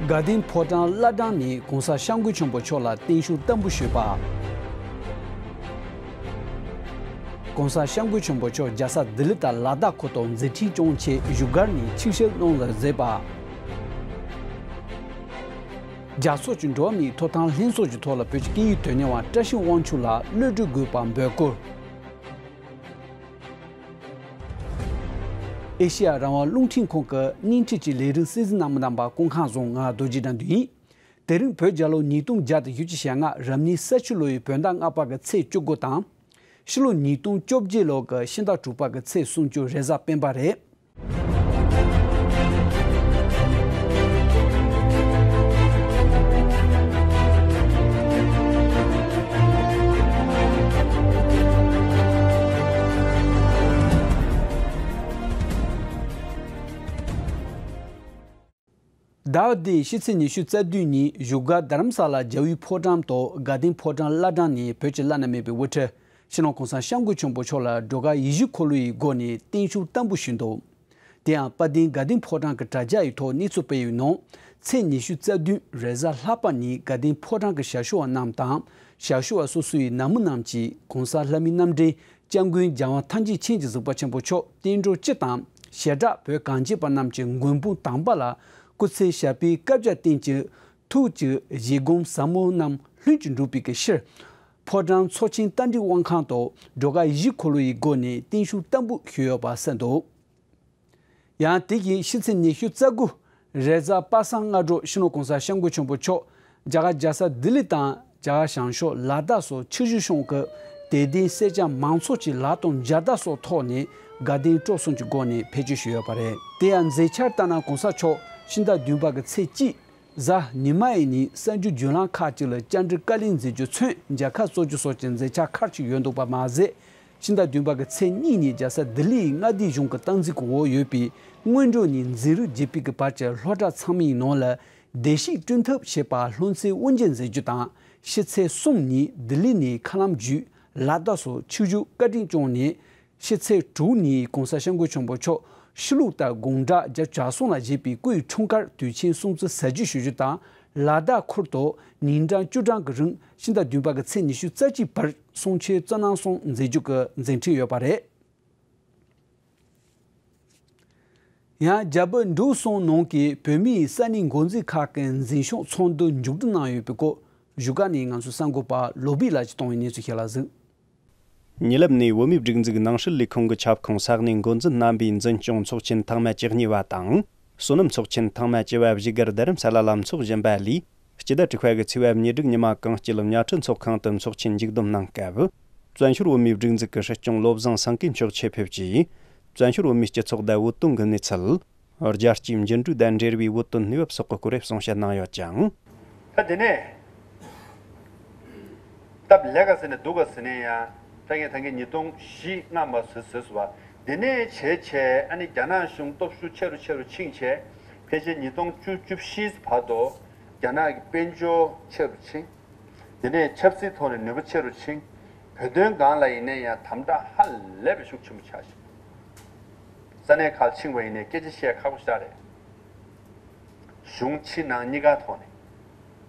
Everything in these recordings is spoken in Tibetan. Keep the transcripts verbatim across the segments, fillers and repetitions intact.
དགའ་ལྡན་ཕོ་བྲང་བླ་བྲང་ནས་༸གོང་ས་༸སྐྱབས་མགོན་ཆེན་པོ་མཆོག་ལ་བརྟན་བཞུགས་བསྟར་འབུལ་ཞུས་པ། ༸གོང་ས་༸སྐྱབས་མགོན་ཆེན་པོ་མཆོག་རྒྱལ་ས་ལྡི་ལི་དང་ལ་དྭགས་ཁུལ་དུ་མཛད་འཕྲིན་སྐྱོང་ཆེད་བཞུགས་སྒར་ནས་ཆིབས་ཞབས་གནང་ལ་མཛད་པ། རྒྱལ་ཚོགས་ཀྱི་འགྲོ་བ་མིའི་ཐོབ་ཐང་ལྷན་ཚོགས་ཀྱི་ཐོག་ལ་བོད་ཀྱི་སྐད་ཡིག་དོན་གཉེར་བ་བཀྲ་ཤིས་དབང་ཕྱུག་ལ་གློད་གྲོལ་དགོས་པར་འབོད་སྐུལ། ཨེ་ཤེ་ཡ་རང་དབང་རླུང་འཕྲིན་ཁང་གི་བརྙན་འཕྲིན་གྱི་ལས་རིམ་གསན་གཟིགས་གནང་མི་རྣམ་པ་སྐུ་ཁམས་བཟང་། ང་རྡོ་རྗེ་དགྲ་འདུལ་ཡིན། དེ་རིང་བོད་རྒྱལ་ལོ་ཉིས་སྟོང་བརྒྱ་དང་བཞི་བཅུ་ཞེ་ལྔ་རབ་གནས་ས་བྱི་ལོ་ཡི་བོད་ཟླ་ལྔ་པ་གི་ཚེས་བཅུ་དགུ་དང་། ཕྱི་ལོ་ཉིས་སྟོང་བཅོ་བརྒྱད་ལོ་གི་ཕྱི་ཟླ་དྲུག་པ་གི་ཚེས་སུམ་ཅུ་རེས་གཟའ་སྤེན་པ་རེད། ཟླ་བ་འདིའི་ཕྱི་ཚེས་ཉི་ཤུ་རྩ་བདུན་ཉིན་བཞུགས་སྒར་རྡ་རམ་ས་ལ་རྒྱལ་བའི་ཕོ་བྲང་དུ་དགའ་ལྡན་ཕོ་བྲང་བླ་བྲང་ནས་བོད་ཀྱི་བླ་ན་མེད་པའི་དབུ་ཁྲིད་སྤྱི་ནོར་༸གོང་ས་༸སྐྱབས་མགོན་ཆེན་པོ་མཆོག་ལ་སྒྲོལ་དཀར་ཡིད་བཞིན་འཁོར་ལོ་ཡི་སྒོ་ནས་བརྟན་བཞུགས་བསྟར་འབུལ་ཞུས་འདུག། དེ་ཡང་དཔལ་ལྡན་དགའ་ལྡན་ཕོ་བྲང་གི་དྲ་རྒྱ་ཡི་ཐོག་གནས་ཚུལ་སྤེལ་ཡོད་ནང་། ཚེས་ཉི་ཤུ་རྩ་བདུན་རེས་གཟའ་ལྷག་པ་ཉིན་དགའ་ལྡན་ཕོ་བྲང་གི་ཞབས་ཞུ་བ་རྣམས་དང་། ཞབས་ཞུ་བ་སོ་སོ་ཡི་ནང་མི་རྣམས་ཀྱིས་༸གོང་ས་ལྷ་མིའི་རྣམ་འདྲེན་སྐྱབས་མགོན་རྒྱལ་དབང་ཐམས་ཅད་མཁྱེན་ཅིང་གཟིགས་པ་ཆེན་པོ་མཆོག་བསྟན་འགྲོ་སྤྱི་དང་བྱེ་བྲག་བོད་གངས་ཅན་པ་རྣམས་ཀྱི་མགོན་དཔུང་དམ་པ་ལ་སྐུ་ཚེ་ཞབས་པད་བསྐལ་བརྒྱར་བརྟན་ཅིང་། ཐུགས་ཀྱི་བཞེད་སྒོམ་ཟབ་མོ་རྣམས་ལྷུན་གྱིས་འགྲུབ་པའི་གི་ཕྱིར། ཕོ་བྲང་ཚོགས་ཆེན་རྟ་མགྲིན་དབང་ཁང་དུ་སྒྲོལ་དཀར་ཡིད་བཞིན་འཁོར་ལོ་ཡི་སྒོ་ནས་བརྟན་བཞུགས་བསྟར་འབུལ་ཞུས་ཡོད་པ་གསལ་འདུག། ཡང་དེ་བཞིན་ཕྱི་ཚེས་ཉི་ཤུ་རྩ་དགུ་རེས་གཟའ་པ་སངས་སྔ་དྲོ་སྤྱི་ནོར་༸གོང་ས་༸སྐྱབས་མགོན་ཆེན་པོ་མཆོག་རྒྱ་གར་རྒྱལ་ས་ལྡི་ལི་དང་རྒྱ་གར་བྱང་ཕྱོགས་ལ་དྭགས་སུ་ཆིབས་བསྒྱུར་གཞུང་གི་དད་ལྡན་སེར་སྐྱ་མང་ཚོགས་ཀྱི་ལག་གདང་རྒྱ་སྟག་སོགས་ཐོག་ནས་དགའ་ལྡན་སྤྲོ་གསུམ་གྱི་སྒོ་ནས་ཕེབས་བསུ་ཞུས་ཡོད་པ་རེད། དེ་ཡང་མཛད་འཆར་ལྟར་ན་༸གོང་ས་མཆོག་ཕྱི་ཟླ་བདུན་པ་གི་ཚེས་གཅིག་གཟའ་ཉི་མ་ཡི་ཉིན་གསར་འགྱུར་བརྒྱུད་ལམ་ཁག་ཅིག་ལ་བཅར་འདྲི་བཀའ་ལན་མཛད་རྒྱུ་མཚོན་མཇལ་ཁ་སྩོལ་རྒྱུ་སོགས་ཀྱི་མཛད་འཆར་ཁག་ཅིག་ཡོད་འདུག་པ་མ་ཟད། ཕྱི་ཟླ་བདུན་པ་གི་ཚེས་གཉིས་ཉིན་རྒྱལ་ས་ལྡི་ལི་ཡི་མངའ་སྡེའི་གཞུང་གི་སྟངས་འཛིན་གྱི་འོག་ཡོད་པའི་སྔོན་འགྲོ་ནས་འཛིན་རིམ་བརྒྱུད་སྤེལ་གྱི་བར་གྱི་སློབ་གྲྭ་ཚང་མའི་ནང་ལ་བདེ་སྐྱིད་བསྐྲུན་ཐབས་ཞེས་པ་སློབ་ཚན་དབུ་འབྱེད་མཛད་རྒྱུ་དང་། ཕྱི་ཚེས་གསུམ་ཉིན་ལྡི་ལི་ནས་མཁའ་ལམ་བརྒྱུད་ལ་དྭགས་སུ་ཆིབས་བསྒྱུར་བཀའ་དྲིན་བསྐྱངས་ནས། ཕྱི་ཚེས་དྲུག་ཉིན་༸གོང་ས་༸སྐྱབས་མགོན་ཆེན་པོ་མཆོག་ཤི་ལུགས་དང་དགུང་གྲངས་བརྒྱད་ཅུ་གྱ་གསུམ་ལ་བཞེས་པའི་སྐུའི་འཁྲུངས་སྐར་དུས་ཆེན་སྲུང་བརྩི་གཟའ་མཇུག་ཞུ་རྒྱུ་དང་། ལ་དྭགས་ཁུལ་དུ་ཉིན་གྲངས་བཅུ་གྲངས་ཀྱི་རིང་ཕྱི་ཟླ་བདུན་པ་གི་ཚེས་ཉི་ཤུ་རྩ་གཅིག་བར་གསུང་ཆོས་བསྩལ་གནང་གསུང་མཛད་རྒྱུ་གི་མཛད་འཕྲིན་ཡོད་པ་རེད། ཡང་རྒྱལ་པོ་འབྲུག་གསུམ་ནང་གི་བོད་མིའི་ས་གནས་འགོ་འཛིན་ཁག་གི་འཛིན་སྐྱོང་ཚོགས་འདུ་མཇུག་སྒྲིལ་གནང་ཡོད་པའི་སྐོར་བཞུགས་སྒར་ནས་ང་ཚོའི་གསར་འགོད་པ་བློ་བྷེ་ལགས་ཀྱིས་བཏང་བའི་གནས་ཚུལ་ཞིག་ལ་གཟིགས། ཉེ་ལམ་ནས་བོད་མིའི་སྒྲིག་འཛུགས་ནང་སྲིད་ལས་ཁུངས་ཀྱི་ཁྱབ་ཁོངས་ས་གནས་འགོ་འཛིན་རྣམ་པའི་འཛིན་སྐྱོང་ཚོགས་ཆེན་ཐེངས་མ་བཅུ་གཉིས་པ་དང་། བསོད་ནམས་ཚོགས་ཆེན་ཐེངས་མ་བཅུ་བ་བཞུགས་སྒར་རྡ་རམ་ས་ལ་ལ་འཚོགས་བཞིན་པ་ལས། སྤྱི་ཟླ་དྲུག་པ་གི་ཚེས་པ་ཉེར་དྲུག་ཉི་མ་གངས་སྐྱིད་གཉའ་ཁྲི་ཚོགས་ཁང་དུ་ཚོགས་ཆེན་མཇུག་བསྡོམས་གནང་སྐབས། བཙན་བྱོལ་བོད་མིའི་སྒྲིག་འཛུགས་ཀྱི་སྲིད་སྐྱོང་བློ་བཟང་སེང་གེ་མཆོག་ཆེད་ཕེབས་ཀྱིས། བཙན་བྱོལ་བོད་མིའི་སྤྱི་ཚོགས་དང་བོད་དོན་གྱི་གནས་ཚུལ། རྒྱལ་སྤྱིའི་འགྱུར་འགྲོས་དང་འབྲེལ་བའི་བོད་དོན་གནས་བབ་སོགས་ཀྱི་སྐོར་གསུང་བཤད་གནང་ཡོད་ཅིང་། ད་དེ་ནས་སྟབས་ལེགས་ག་ཟེར་ནས་སྡུག་ག་ཟེར་ནས་ཡང་ད་ངས་ད་ངས་ཉིས་སྟོང་བཞི་ལྔ་མ་ཟེར་ཟེར་སོང་བ། དེ་ནས་བྱས་བྱས་ཨ་ནི་རྒྱ་ནག་གཞུང་སྟོབས་ཤུགས་ཆེ་རུ་ཆེ་རུ་ཕྱིན་བྱས་ཕལ་ཆེར་ཉིས་སྟོང་བཅུ་བཅུ་བཞི་བར་དུ་རྒྱ་ནག་གི་དཔལ་འབྱོར་ཆེ་རུ་ཕྱིན། དེ་ནས་ཆབ་སྲིད་ཐོག་ནས་ནུས་པ་ཆེ་རུ་ཕྱིན། བོད་དོན་སྒང་ལ་ཡིན་ནའི་ཡང་དམ་དྲག་ཧ་ལས་པའི་ཤུགས་ཆེན་པོ་ཆགས་ཤིང་། ས་གནས་ཁག་ཕྱིན་པ་ཡིན་ནའི་སྐད་ཆ་བཤད་ཁག་པོ་ཞེ་དྲག་རེད། གཞུང་ཕྱི་ནང་གཉིས་ཀ་ཐོག་ནས་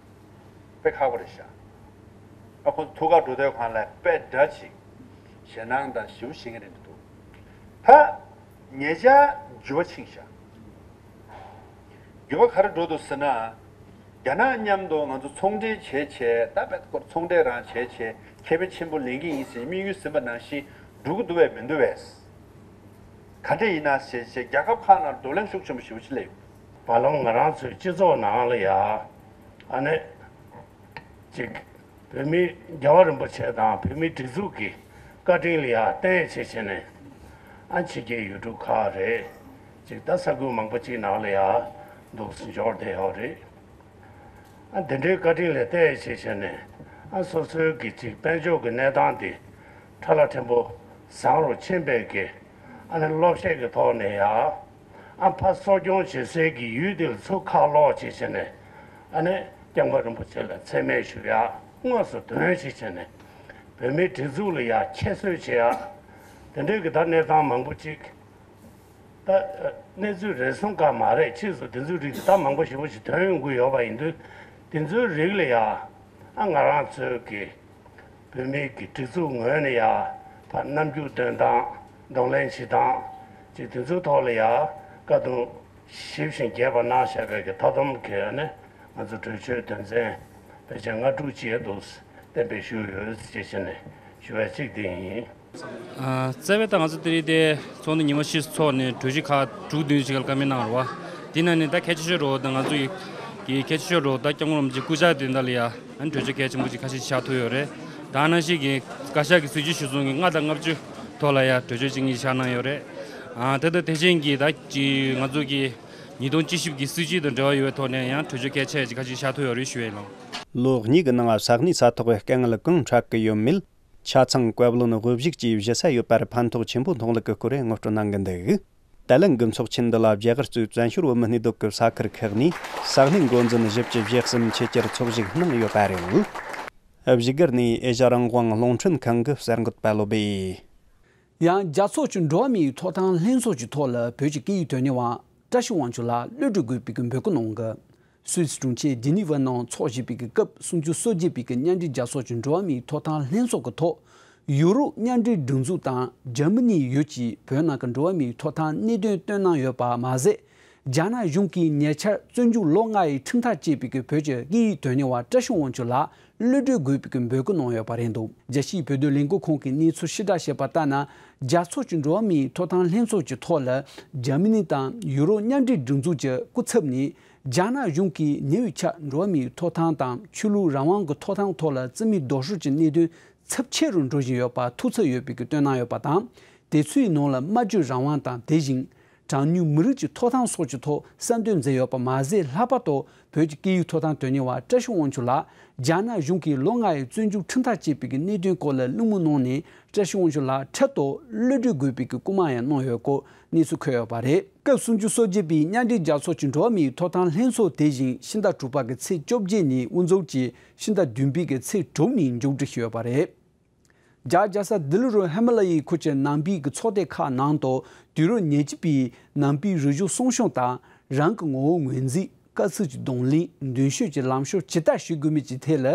དཔེ་ཁག་པོ་རེད་ཤག་ཨ་ཁོ་ཚོ་ཐུག་ག་འགྲོ་དུས་སྒང་ལ་དཔེ་འདྲ་ཅིག་ཞེད་སྣང་དང་ཞེ་པོ་ཞེད་ཀྱི་རེད་འདུག་ད་ཉེ་ཆར་འགྱུར་བ་ཕྱིན་ཤག་འགྱུར་བ་ག་རེ་འགྲོ་འདུག་ཟེར་ན། རྒྱ་ནག་མཉམ་དུ་ང་ཚོ་ཚོང་འབྲེལ་བྱས་བྱས་ད་དཔེ་སྐོར་ཚོང་འབྲེལ་རང་བྱས་བྱས་ཁེ་ཕན་ཆེན་པོ་ལེན་གྱི་ཡིན་ཟེར་དམིགས་ཡུལ་ཟིན་པ་ནང་བཞིན་འགྲུབ་ཀྱི་འདུག་བས་མི་འདུག་བས། ག་འདྲ་ཡིན་ན་ཞེས་བྱས་རྒྱལ་ཁབ་ཁག་ནང་བགྲོ་གླེང་ཤུགས་ཆེན་པོ་ཞེ་པོ་ཅིག་སླེབས་ཡོད། བར་ལམ་ང་རང་ཚོའི་སྤྱི་ཚོགས་ནང་ལ་ཡ་ཨ་ནི་ཅིག་བོད་མི་རྒྱལ་བ་རིན་པོ་ཆེ་དང་བོད་མི་སྒྲིག་འཛུགས་ཀྱི་བཀའ་དྲིན་ལ་ཡ་བརྟེན་བྱས་བྱས་ནས་ཨ་ཕྱི་རྒྱལ་ཡུལ་གྲུ་ཁག་རེད་ཅིག་ད་ས་ཁུལ་མང་པོ་ཅིག་ནང་ལ་ཡ་འདུག་སེ་འབྱོར་བསྡད་ཡོད་རེད། ཨ་འདི་འདྲའི་བཀའ་དྲིན་ལ་བརྟེན་བྱས་བྱས་ནས་ཨ་སོ་སོའི་གི་ཅིག་དཔལ་འབྱོར་གྱི་གནས་སྟངས་དེ་ཁྲ་ལ་ཕྲན་བུ་བཟང་རུ་ཕྱིན་པའི་གི་ཨ་ནི་སློབ་བཤད་ཀྱི་ཐོག་ནས་ཡ་ཨ་ཕ་གསོ་སྐྱོང་བྱེད་སའི་གི་ཡུལ་དེ་ལ་ཚུར་ཁ་ལོག་བྱས་བྱས་ནས་ཨ་ནི་སྐྱབས་མགོན་རིན་པོ་ཆེ་ལ་མཚན་སྨད་ཞུ་ཡ་དངོས་སུ་འདོན་བྱས་བྱས་ནས་བོད་མིའི་སྒྲིག་འཛུགས་ལ་ཡ་ཁྱད་གསོད་བྱེད་ཡ་དེ་འདྲའི་གི་ད་གནས་སྟངས་མང་པོ་ཅིག་ད་ གནས་ཚུལ་རེ་ཟུང་ག་མ་རེད། ཕྱིས་སུ་དེ་ཚོའི་རིགས་དེ་ད་མང་པོ་ཞེ་པོ་ཞིག་ཐོན་ཡོང་གི་ཡོད་པ་ཡིན་དུས། དེ་ཚོའི་རིགས་ལ་ཡ་ཨ་ང་རང་ཚོའི་གི་བོད་མིའི་གི་སྒྲིག་འཛུགས་ངོས་ནས་ཡ་ཕར་རྣམ་འགྱུར་སྟོན་སྟངས། གདོང་ལེན་བྱེད་སྟངས་ཅིག་དེ་ཚོའི་ཐོག་ལ་ཡ་བཀའ་དུང་ཞིབ་ཞིང་རྒྱས་པ་གནང་བཞག་པའི་གི་མཐའ་སྡོམ་གི་ནི་ང་ཚོ་གྲོས་ཆོད་དོན་ཚན་ཕལ་ཆེར་ལྔ་དྲུག་ཅིག་འདུག་གཏན་འབེབས་ཞུས་ཡོད་ཅེས་བྱས་ནས་ཞུ་བ་གཅིག་དེ་ཡིན། ཨ། རྩ་བའི་ད་ང་ཚོ་དེ་རིང་དེ་ཚོགས་འདུ་ཉི་མ་བཞི་ཚོགས་ནས་གྲོས་ཆོད་ཁག་དྲུག་བདུན་ཞིག་ལ་བཀའ་མོལ་གནང་བ་རེད་བ། དེ་ནང་ནས་ད་གལ་ཆེ་ཤོས་རོ་ད་ང་ཚོ་ཡི་གི་གལ་ཆེ་ཤོས་རོ་ད་སྐྱབས་མགོན་རིན་པོ་ཆེ་སྐུ་ཕྱྭ་དོན་དག་ལ་ཡ་ཨ་ནི་གྲོས་ཆོད་གལ་ཆེན་པོ་ཅིག་ཁ་ཤས་ཤིག་བཞག་ཐུབ་ཡོད་རེད། ད་ནང་བཞིན་གི་བཀའ་ཤག་གི་སྲིད་བྱུས་གཞིར་བཟུང་གི་ལྔ་དང་ལྔ་བཅུ་ཐོག་ལ་ཡ་གྲོས་ཆོད་ཅིག་གཉིས་བཞག་གནང་ཡོད་རེད། ཨ། དེ་དང་དེ་བཞིན་གི་ད་ཅི་ང་ཚོ་གི་ཉིས་སྟོང་བཅུ་བཞི་གི་སྲིད་བྱུས་དང་འབྲེལ་བ་ཡོད་པའི་ཐོག་ནས་ཡང་གྲོས་ཆོད་གལ་ཆེ་ཅིག་ཁ་ཤས་བཞག་ཐུབ་ཡོད་རེད་ཞུ་ཡ་ཡིན་ལགས། ལོ་གཉིས་ཀྱི་ནང་ས་གནས་ས་ཐོག་གི་དཀའ་ངལ་གང་འཕྲད་ཀྱི་ཡོད་མེད། ཆ་ཚང་བཀའ་བློན་དབུ་བཞུགས་ཀྱིས་ཞུ་ས་ཡོད་པར་ཕན་ཐོགས་ཆེན་པོ་མཐོང་ལུགས་ཀྱི་སྐོར་ངོ་སྤྲོད་གནང་གི་འདུག་ཏཱ་ལའི་མགོ་ཚོགས་ཆེན་འདི་ལ་རྒྱ་གར་གཙོས་བཙན་བྱོལ་བོད་མི་གནས་སྡོད་ཀྱི་ས་ཁུལ་ཁག་ནས་ས་གནས་འགོ་འཛིན་བཞི་བཅུ་ཞེ་གསུམ་ཆེད་བཅར་ཚོགས་ཞུགས་གནང་ཡོད་པ་རེད། བཞུགས་སྒར་ནས་ཨེ་ཤ་རང་དབང་རླུང་འཕྲིན་ཁང་གི་གསར་འགོད་པ་བློ་སྦེ། ཡང་རྒྱལ་ཚོགས་ཀྱི་འགྲོ་བ་མིའི་ཐོབ་ཐང་ལྷན་ཚོགས་ཀྱི་ཐོག་ལ་བོད་ཀྱི་སྐད་ཡིག་དོན་གཉེར་བ་བཀྲ་ཤིས་དབང་ཕྱུག་ལགས་གློད་གྲོལ་དགོས་པའི་འབོད་སྐུལ་གནང་གི། སུད་སི་གྲོང་ཁྱེར་ཇི་ནི་ཝའི་ནང་འཚོགས་བཞིན་པའི་སྐབས། སུམ་ཅུ་སོ་བརྒྱད་པའི་མཉམ་འབྲེལ་རྒྱལ་ཚོགས་ཀྱི་འགྲོ་བ་མིའི་ཐོབ་ཐང་ལྷན་ཚོགས་ཀྱི་ཐོག་ཡུ་རོབ་མཉམ་འབྲེལ་སྒྲིག་འཛུགས་དང་འཇར་མ་ནིའི་ཡུལ་གྱིས་བོད་ནང་གི་འགྲོ་བ་མིའི་ཐོབ་ཐང་གནད་དོན་བཏོན་གནང་ཡོད་པ་མ་ཟད། རྒྱ་ནག་གཞུང་གིས་ཉེ་ཆར་བཙོན་འཇུག་ལོ་ལྔ་ཡི་ཁྲིམས་ཐག་བཅད་པའི་བོད་ཀྱི་སྐད་ཡིག་དོན་གཉེར་བ་བཀྲ་ཤིས་དབང་ཕྱུག་ལགས་གློད་གྲོལ་དགོས་པའི་འབོད་སྐུལ་གནང་ཡོད་པ་རེད་འདུག་རྒྱལ་སྤྱིའི་བོད་དོན་ལས་འགུལ་ཁང་གིས་གནས་ཚུལ་ཕྱིར་བསྒྲགས་བྱས་པ་ལྟར་ན། རྒྱལ་ཚོགས་ཀྱི་འགྲོ་བ་མིའི་ཐོབ་ཐང་ལྷན་ཚོགས་ཀྱི་ཐོག་ལ་འཇར་མ་ནི་དང་ཡུ་རོབ་མཉམ་འབྲེལ་སྒྲིག་འཛུགས་ཀྱི་སྐུ་ཚབ་ནས། རྒྱ་ནག་གཞུང་གིས་ཉེ་བའི་ཆར་འགྲོ་བ་མིའི་ཐོབ་ཐང་དང་ཆོས་ལུགས་རང་དབང་གི་ཐོབ་ཐང་ཐོག་ལ་རྩིས་མེད་ལྡོག་ཕྱོགས་ཀྱི་གནད་དོན་ཚབས་ཆེ་རུ་འགྲོ་བཞིན་ཡོད་པ་ཐུགས་འཚབ་ཡོད་པའི་བཏོན་གནང་ཡོད་པ་དང་། དེ་ཚོའི་ནང་ལ་སྨྲ་བརྗོད་རང་དབང་དང་དེ་བཞིན་གྲངས་ཉུང་མི་རིགས་ཀྱི་ཐོབ་ཐང་སོགས་ཀྱི་ཐོག་གསལ་འདོན་མཛད་ཡོད་པ་མ་ཟད། ལྷག་པར་དུ་བོད་ཀྱི་སྐད་ཡིག་ཐོབ་ཐང་དོན་གཉེར་བ་བཀྲ་ཤིས་དབང་ཕྱུག་ལགས་རྒྱ་ནག་གཞུང་གིས་ལོ་ལྔ་ཡི་བཙོན་འཇུག་ཁྲིམས་ཐག་བཅད་པའི་གནད་དོན་སྐོར་ལ་གླེང་མོལ་གནང་ནས། བཀྲ་ཤིས་དབང་ཕྱུག་ལགས་འཕྲལ་དུ་གློད་གྲོལ་དགོས་པའི་སྐུལ་མ་ཡང་གནང་ཡོད་སྐོར་གནས་ཚུལ་འཁོད་ཡོད་པ་རེད། སྐབས་སུམ་ཅུ་སོ་བརྒྱད་པའི་མཉམ་འབྲེལ་རྒྱལ་ཚོགས་ཀྱི་འགྲོ་བ་མིའི་ཐོབ་ཐང་ལྷན་ཚོགས་དེ་བཞིན་ཕྱི་ཟླ་དྲུག་པ་གི་ཚེས་བཅོ་བརྒྱད་ཉིན་དབུ་འཛུགས་ཀྱིས་ཕྱི་ཟླ་བདུན་པའི་གི་ཚེས་དྲུག་ཉིན་མཇུག་སྒྲིལ་ཞུས་ཡོད་པ་རེད། རྒྱ་རྒྱལ་ས་ལྡི་ལི་རུ་ཧི་མ་ལ་ཡའི་ཁུལ་གྱི་ནང་པའི་གི་ཚོགས་སྡེ་ཁག་ནང་དུ་དུས་རབས་ཉེར་གཅིག་པའི་ནང་པའི་རིག་གཞུང་སྲུང་སྐྱོང་དང་། རང་གི་ངོ་བོ་ངོས་འཛིན། དཀའ་ཚེགས་ཀྱི་གདོང་ལེན། མདུན་སྐྱོད་ཀྱི་ལམ་ཕྱོགས་ཇི་ལྟར་ཞིག་དགོས་མིན་གྱི་ཐད་ལ།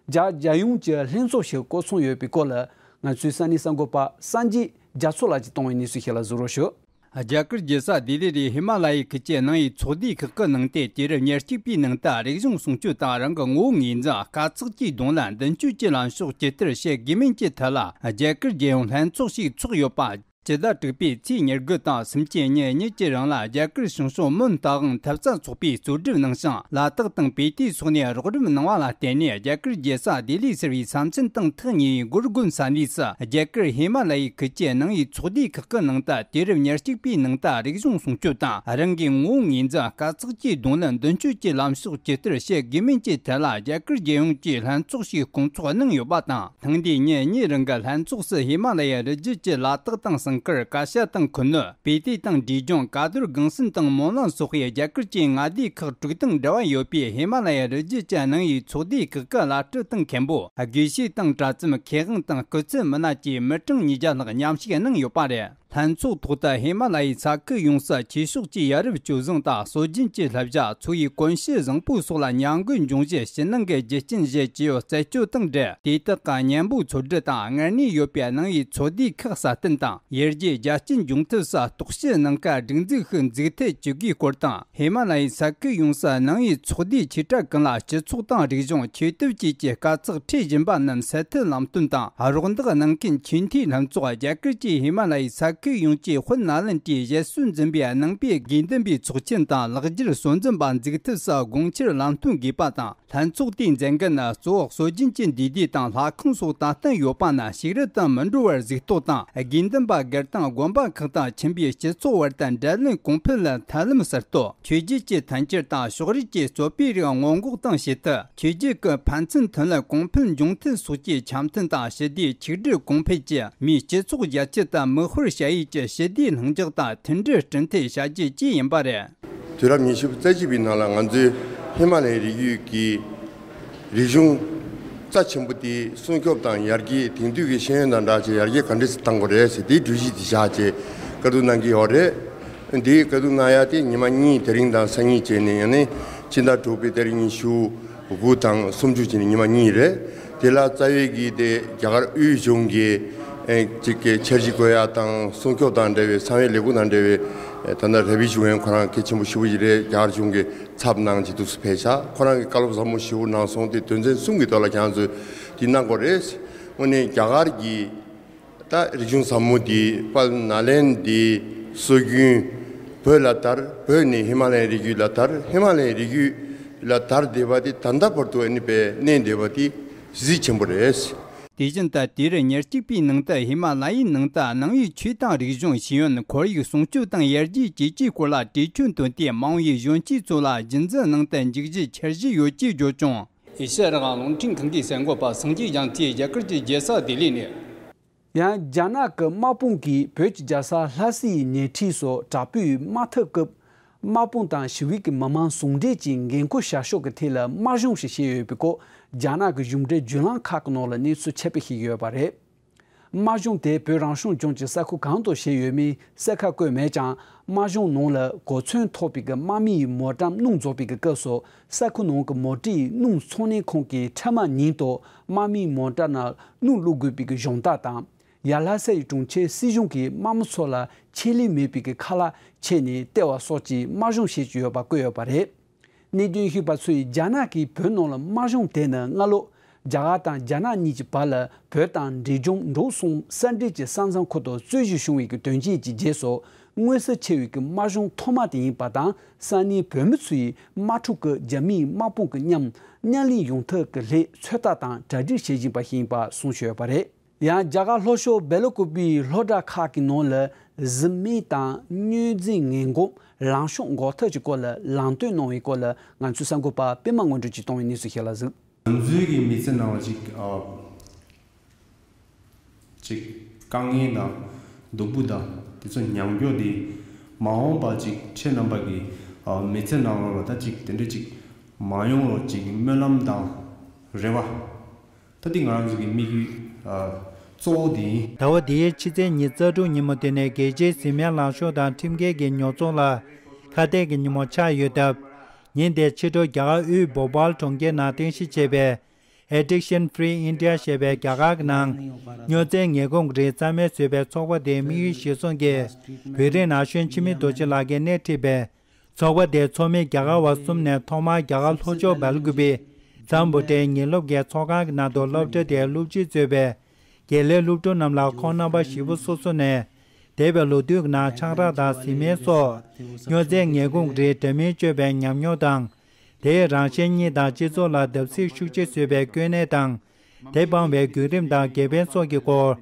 རྒྱ་རྒྱལ་ཡོངས་ཀྱི་ལྷན་ཚོགས་ཤིག་བསྐོང་ཚོགས་ཡོད་པའི་སྐོར་ལ། ང་ཚོའི་ས་གནས་གསར་འགོད་པ་སངས་རྒྱས་རྒྱ་མཚོ་ལགས་ཀྱིས་བཏང་བའི་གནས་ཚུལ་ཞིག་ལ་གཟིགས་རོགས་ཞུ། རྒྱ་གར་རྒྱལ་ས་ལྡི་ལི་རུའི་ཧི་མ་ལ་ཡའི་ཁུལ་གྱི་ནང་ཡི་ཚོགས་སྡེ་ཁག་གི་ནང་དུ་དུས་རབས་ཉེར་གཅིག་པའི་ནང་དུ་རིག་གཞུང་སྲུང་སྐྱོབ་དང་རང་གི་ངོ་བོ་ངོས་འཛིན། དཀའ་ཚེགས་ཀྱི་གདོང་ལེན། མདུན་སྐྱོད་ཀྱི་ལམ་ཕྱོགས་ཇི་ལྟར་བྱེད་དགོས་མིན་གྱི་ཐད་ལ་རྒྱ་གར་རྒྱལ་ཡོངས་ལྷན་ཚོགས་ཤིག་ཚོགས་ཡོད་པ། སྤྱི་ཟླ་དྲུག་པའི་ཚེས་ཉེར་དགུ་དང་སུམ་ཅུ་ཉིན་གཉིས་ཀྱི་རིང་ལ་རྒྱ་གར་ཞིང་ཆེན་མོན་རྟ་དབང་ཐེབས་རྩ་ཚོགས་པས་གཙོ་སྒྲུབ་གནང་ཞིང་། ལ་དྭགས་དང་བེ་ཏའི་སོགས་ནས་རོགས་རམ་གནང་བ་ལ་བརྟེན་ནས། རྒྱ་གར་རྒྱལ་ས་ལྡི་ལི་ཟེར་བའི་ས་མཚམས་དང་ཐག་ཉེ་བའི་གོར་གོན་ས་གནས་སུ། རྒྱ་གར་ཧི་མ་ལ་ཡའི་ཁུལ་གྱི་ནང་ཡི་ཚོགས་སྡེ་ཁག་གི་ནང་དུ་དུས་རབས་ཉེར་གཅིག་པའི་ནང་དུ་རིག་གཞུང་སྲུང་སྐྱོབ་དང་། རང་གི་ངོ་བོ་ངོས་འཛིན། དཀའ་ཚེགས་ཀྱི་གདོང་ལེན། མདུན་སྐྱོད་ཀྱི་ལམ་ཕྱོགས་ཇི་ལྟར་བྱེད་དགོས་མིན་གྱི་ཐད་ལ་རྒྱ་གར་རྒྱལ་ཡོངས་ཀྱི་ལྷན་ཚོགས་ཤིག་བསྐོང་ཚོགས་གནང་ཡོད་པ་དང་། ཐེངས་འདིའི་ཉིན་གཉིས་རིང་གི་ལྷན་ཚོགས་སུ་ཧི་མ་ལ་ཡའི་རི་རྒྱུད་ཀྱི་ལ་དྭགས་དང་སིང་གར། ཀ་ཤ་དང་ཁུ་ནུ། བེ་ཏི་དང་འབྲས་ལྗོངས། ཀ་རྡོར་སྒང་སན་དང་མོན་ལན་སོགས་པའི་རྒྱ་གར་གྱི་མངའ་སྡེ་ཁག་དྲུག་དང་འབྲེལ་བ་ཡོད་པའི་ཧི་མ་ལ་ཡའི་རི་རྒྱུད་ཀྱི་ནང་ཡི་ཚོགས་སྡེ་ཁག་གི་བླ་སྤྲུལ་དང་མཁན་པོ། དགེ་བཤེས་དང་གྲྭ་བཙུན། མཁས་དབང་དང་སྐུ་ཚབ་མི་སྣ་བཅས་མི་གྲངས་ཉིས་བརྒྱ་ལྷག་མཉམ་ཞུགས་གནང་ཡོད་པ་རེད། ལྷན་ཚོགས་ཐོག་ཏུ་ཧི་མ་ལ་ཡའི་ས་ཁུལ་ཡོངས་སུ་ཆོས་ཕྱོགས་ཀྱི་ཡ་རབས་སྤྱོད་བཟང་དང་སྲོལ་རྒྱུན་གྱི་བསླབ་བྱ། འཚོ་བའི་གོམས་གཤིས་བཟང་པོ་སོགས་ལ་ཉམས་རྒུད་འབྱུང་གཞི་ཕྱི་ནང་གི་རྒྱུ་རྐྱེན་བཞི་བཅས་ཡོད་རྩད་གཅོད་དང་འབྲེལ། དེ་དག་གི་གཉེན་པོ་འཚོལ་སྒྲུབ་དང་། སྔར་ནས་ཡོད་པའི་ནང་ཡི་ཚོགས་སྡེ་ཁག་སྲ་བརྟན་དང་། ཡར་རྒྱས་རྒྱ་སྐྱེད་འབྱུང་ཐབས་སུ་རྟོག་ཞིབ་གནང་སྐབས་སྒྲིག་འཛུགས་ཤིག་འཛུགས་ཐབས་བྱེད་དགོས་སྐོར་དང་། ཧི་མ་ལ་ཡའི་ས་ཁུལ་ཡོངས་སུ་ནང་ཡི་ཚོགས་སྡེ་ཆེ་ཕྲ་ཀུན་ལ་སྤྱི་ཚོགས་དང་རིག་གཞུང་། ཆོས་དད་བཅས་ཀྱི་དཀའ་ཚེགས་འཕྲད་བཞིན་པ་རྣམས་སེལ་ཐབས་ལམ་སྟོན་དང་། རོགས་འདེགས་གནང་མཁན་ཆེས་མཐོའི་ལྷན་ཚོགས། རྒྱ་གར་གྱི་ཧི་མ་ལ་ཡའི་ས་ཁུལ་ཡོངས་ཀྱི་དཔོན་གནད་ལོན་གྱིས་བཞེད་སྲོལ་འཛིན་པའི་ནང་པའི་དགེ་འདུན་པའི་ཚོགས་ཆེན་དང་ལག་འཁྱེར་སྲོལ་འཛིན་པ་འཛུགས་ཐབས་སུ་དགོངས་འཆར་ལམ་སྟོན་དགོས་པ་དང་། ལྷན་ཚོགས་དེའི་མཛད་འགན་ནི་གཙོ་བོ་སྲོལ་རྒྱུན་གྱི་འདུས་སྡེ་དང་ལྷ་ཁང་སོགས་ད་ལྟ་ཡོད་པ་ན་ཞིག་རལ་དུ་མི་འགྲོ་བར་གཟིགས་རྟོག་དང་། དགེ་འདུན་པ་སྒེར་དང་དགོན་པ་ཁག་དང་ཁྱིམ་པའི་སྤྱི་ཚོགས་བར་དུ་འབྲེལ་ལམ་གོང་འཕེལ་ལ་ཐབས་ལམ་གསར་གཏོད། ཆོས་བརྒྱུད་ཀྱི་མཐུན་འགྱུར་དང་ཕྱོགས་རིས་ཀྱི་རྩོད་པའི་རིགས་སྔོན་འགོག་དང་ཞི་མཐུན། ཆོས་བརྒྱུད་ཀྱི་ཕན་ཚུན་མཐུན་ལམ་གོང་འཕེལ་འབྱུང་ཐབས་སོགས་ཀྱི་འཆམ་མཐུན་དང་ཞི་བདེའི་ཆིག་སྒྲིལ་གོང་འཕེལ་གྱིས་མིའི་སྤྱི་ཚོགས་རྒྱ་སྐྱེད་དང་མི་ཤུལ་བྱ་ཡུལ་གྱི་ཞི་བདེའི་ལྷིང་འཇགས་དང་མཐུན་སྒྲིལ་བསྐྲུན་ཐབས་བྱ་རྒྱུ་བཅས་ཡིན་པ་རེད། དུས་རབས་ཉི་ཤུ་རྩ་གཅིག་པའི་ནང་ལ་ང་ཚོའི་ཧི་མ་ལ་ཡའི་རི་རྒྱུད་ཀྱི་རིག་གཞུང་རྩ་ཆེན་པོ་དེ་སྲུང་སྐྱོབ་དང་ཡར་རྒྱས། དེང་དུས་ཀྱི་ཤེས་ཡོན་དང་སྦྲགས་བྱས་ཡར་རྒྱས་ག་འདྲས་སེ་གཏང་དགོས་རེད་ཟེར་དེའི་གྲོས་གཞི་དེ་བཞག་བྱས་བཀའ་བསྡུར་གནང་གི་ཡོད་རེད། འདིའི་དཀའ་སྡུག་མནར་ཡ་དེ་ཉི་མ་གཉིས་དེ་རིང་དང་སང་ཉིན་བྱས་ནས་ཡང་ནི་ཕྱི་ཟླ་དྲུག་པའི་ཏ་རིག་ཉི་ཤུ་དགུ་དང་སུམ་ཅུ་བྱས་ནས་ཉི་མ་གཉིས་རེད། དེ་ལ་རྩ་བའི་གི་དེ་རྒྱ་གར་དབུས་གཞུང་གི་ཨེ་ཅིག་གི་འཆར་གཞི་བཀོད་ཡ་དང་སྲུང་སྐྱོབ་དང་འབྲེལ་བའི་གསང་བའི་ལས་ཁུངས་དང་འབྲེལ་བའི་ཨེ་ད་ལྟ་ར་བི་ཞུ་ཡན་ཁོ་རང་གལ་ཆེན་པོ་ཞེ་པོ་ཞིག་རེད། རྒྱ་གར་གཞུང་གི་ཚབ་གནང་བྱས་འདུག་སེ་ཕེབས་ཤག་ཁོ་རང་གི་བཀའ་སློབ་ཟབ་མོ་ཞེ་པོ་གནང་སོང་། དེ་དོན་ཚན་གསུམ་གྱི་ཐོག་ལ་ཁྱེད་རང་ཚོས་དེ་གནང་དགོས་རེད། དངོས་གནས་རྒྱ་གར་གྱི་ད་རིག་གཞུང་ཟབ་མོ་འདི་དཔལ་ནཱ་ལེནྡྲའི་སྲོལ་རྒྱུན་བོད་ལ་དར། བོད་ནས་ཧི་མ་ལ་ཡའི་རི་རྒྱུད་ལ་དར། ཧི་མ་ལ་ཡའི་རི་རྒྱུད་ལ་དར་བསྡད་པ་དེ་ད་ལྟ་བར་དུ་ཨ་ནི་པའི་གནས་བསྡད་པ་དེ་གཟི་བརྗིད་ཆེན་པོ་རེད། དེ་བཞིན་ད་དེར་ཉེར་གཅིག་པའི་ནང་དུ་ཧི་མ་ལ་ཡའི་ནང་དུ་གནའ་བོའི་ཆོས་དང་རིག་གཞུང་ཤེས་ཡོན་ཁོར་ཡུག་སྲུང་སྐྱོབ་དང་ཡར་རྒྱས་བཅས་ཀྱི་སྐོར་ལ་གྲོས་ཆོད་བཏོན་ཏེ་མ་འོངས་པའི་གཞོན་སྐྱེས་ཚོ་ལ་རྒྱུན་འཛིན་ནང་དུ་འཇུག་རྒྱུའི་འཆར་གཞི་ཡོད་ཅེས་བརྗོད་བྱུང་། ཨེ་ཤ་ཡ་རང་དབང་རླུང་འཕྲིན་ཁང་གི་གསར་འགོད་པ་སངས་རྒྱས་རྒྱ་མཚོས་རྒྱ་གར་གྱི་རྒྱལ་ས་ལྡི་ལི་ནས། ཡང་རྒྱ་ནག་གི་དམག་དཔུང་གིས་བོད་ཀྱི་རྒྱལ་ས་ལྷ་སའི་ཉེ་འཁྲིས་སུ་དྲག་པོའི་དམག་འཐབ་སྐབས། དམག་དཔུང་དང་ཞི་བའི་གི་མི་མང་ཟུང་འབྲེལ་གྱིས་འགན་ཁུར་བཞག་ཕྱོགས་ཀྱི་ཐད་ལ་དམག་སྦྱོང་ཞིག་བྱས་ཡོད་པའི་སྐོར། རྒྱ་ནག་གི་གཞུང་འབྲེལ་བརྒྱུད་ལམ་ཁག་གི་ནང་ལ་གནས་ཚུལ་ཁྱབ་སྤེལ་བྱས་ཡོད་པ་རེད། དམག་སྦྱོང་དེ་བོད་རང་སྐྱོང་ལྗོངས་ཀྱི་ས་ཁུལ་གང་དུ་བྱས་ཡོད་མེད་གསལ་ཁ་བཀོད་མེད་ཀྱང་། དམག་སྦྱོང་ནང་ལ་གོ་མཚོན་ཐོགས་པའི་གི་དམག་མིའི་མོ་ཊ་སྣུམ་རྫོགས་པའི་གི་སྐབས་སུ། ས་ཁུལ་ནང་གི་མོ་ཊའི་སྣུམ་ཚོང་གནས་ཁང་གི་འཕྲལ་མ་ཉིད་དུ་དམག་མིའི་མོ་ཊ་ནང་སྣུམ་བླུག་དགོས་པའི་གི་གཞུང་དག་དང་། ཡར་ལྷ་ས་ཡི་གྲོང་ཁྱེར་སྲིད་གཞུང་གིས་དམག་མི་ཚོ་ལ་ཆེད་ལས་མེད་པའི་གི་ཁ་ལག་ཕྱེ་ནས་སྟེར་བ་སོགས་ཀྱི་དམག་སྦྱོང་བྱེད་ཀྱི་ཡོད་པ་བཀོད་ཡོད་པ་རེད། གནད་དོན་ཤེས་པ་ཚོས་རྒྱ་ནག་གིས་བོད་ནང་ལ་དམག་སྦྱོང་དེ་ནི་སྔ་ལོ། རྒྱ་གར་དང་རྒྱ་ནག་གཉིས་ཀྱི་བར་ལ་བོད་དང་འབྲས་ལྗོངས་འབྲོག་གསུམ་ས་འབྲེལ་གྱི་ས་མཚམས་ཁུལ་དུ་རྩོད་གཞི་བྱུང་བའི་གི་དོན་རྐྱེན་གྱི་རྗེས་སུ། མངོན་གསལ་ཆེ་བའི་གི་དམག་སྦྱོང་ཐོག་མ་དེ་ཡིན་པ་དང་། ས་གནས་བོད་མི་ཚོས་དམག་འཁྲུག་གི་རྒྱ་མིའི་དམག་དཔུང་གི་མཉམ་མཉམ་ལས་ཡོང་ཐབས་ཀྱི་སླད་ཚོད་ལྟ་དང་གྲ་སྒྲིག་བྱེད་བཞིན་པ་ཞིག་ཡིན་པ་གསུངས་བཞག་ཡོད་པ་རེད། ཡང་རྒྱ་གར་ལྷོ་ཕྱོགས་སྦེལ་ཀོབ་པའི་སློབ་གྲྭ་ཁག་གི་ནང་ལ་གཟི་མེད་དང་སྨྱོ་རྫས་ངན་གོམས་ལངས་ཕྱོགས་འགོག་ཐབས་ཀྱི་སྐོར་ལ་ལམ་སྟོན་གནང་བའི་སྐོར་ལ་ང་ཚོའི་གསར་འགོད་པ་པད་མ་དངོས་གྲུབ་ཀྱིས་བཏང་བའི་གནས་ཚུལ་ཞིག་ལ་གཟིགས། ང་ཚོའི་གི་མི་ཚེ་ནང་ལ་ཅིག་ཨ། ཅིག་དཀའ་ངལ་དང་སྡུག་པོ་དང་དེ་ཚོ་མྱོང་རྒྱུ་དེ་མ་འོངས་པ་ཅིག་ཁྱེད་རྣམ་པ་གི་ཨ་མི་ཚེ་ནང་ལོགས་ལ་ད་ཅིག་དེ་འདྲ་ཅིག་མ་ཡོང་རོགས་ཅིག་གི་སྨོན་ལམ་དང་རེ་བ། ད་འདི་ང་རང་ཚོ་གི་དམིགས་ཡུལ་ཨ་གཙོ་བོ་དེ་ཡིན། ཟླ་བ་འདིའི་ཕྱི་ཚེས་ཉི་ཤུ་རྩ་དྲུག་ཉིན་མོ་དེ་ནས་རྒྱལ་སྤྱིའི་གཟི་མེད་ལངས་ཕྱོགས་དང་ཁྲིམས་འགལ་གྱི་ཉོ་ཚོང་ལ་ཁ་གཏད་ཀྱི་ཉིན་མོ་ཆགས་ཡོད་སྟབས། ཉིན་དེའི་ཕྱི་དྲོ་རྒྱ་གར་དབུས་བྷོ་པཱལ་གྲོང་ཁྱེར་ནང་རྟེན་གཞི་བྱས་པའི་Addiction Free India ཞེས་པའི་རྒྱ་གར་གྱི་ནང་སྨྱོ་རྫས་ངན་གོམས་ཀྱི་རིགས་རྩ་མེད་བཟོ་བའི་ཚོགས་པ་དེའི་དམིགས་ཡུལ་གཞིར་བཟུང་གིས། བོད་རིགས་ན་གཞོན་འཆི་མེད་རྡོ་རྗེ་ལགས་ཀྱིས་སྣེ་ཁྲིད་པའི་ཚོགས་པ་དེའི་ཚོགས་མི་རྒྱ་གར་བ་གསུམ་ནས་ཐོག་མར་རྒྱ་གར་ལྷོ་ཕྱོགས་སྦེལ་ཀུ་པེ་ཛམ་བྷོ་ཊའི་ཉིན་སློབ་ཀྱི་ཚོགས་ཁང་གི་ནང་དུ་སློབ་གྲྭ་དེའི་སློབ་སྤྱིས་གཙོས་པའི་དགེ་ལས་སློབ་ཕྲུག་རྣམས་ལ་ཁོང་རྣམ་པ་བཞི་པོ་སོ་སོ་ནས་འདས་པའི་ལོ་དུས་ཀྱི་ནང་ཆང་རག་དང་གཟི་མེད་སོགས་སྨྱོ་རྫས་ངན་གོམས་རིགས་འདྲ་མིན་སྤྱོད་པའི་ཉམས་མྱོང་དང་། དེས་རང་གཞན་གཉིས་དང་སྤྱི་ཚོགས་ལ་བརྡབ་གསིག་ཤུགས་ཆེ་བཟོས་པའི་སྐྱོན་གནད་དང་། དེ་སྤང་བའི་བརྒྱུད་རིམ་དང་དགེ་ཕན་སོགས་ཀྱི་སྐོར་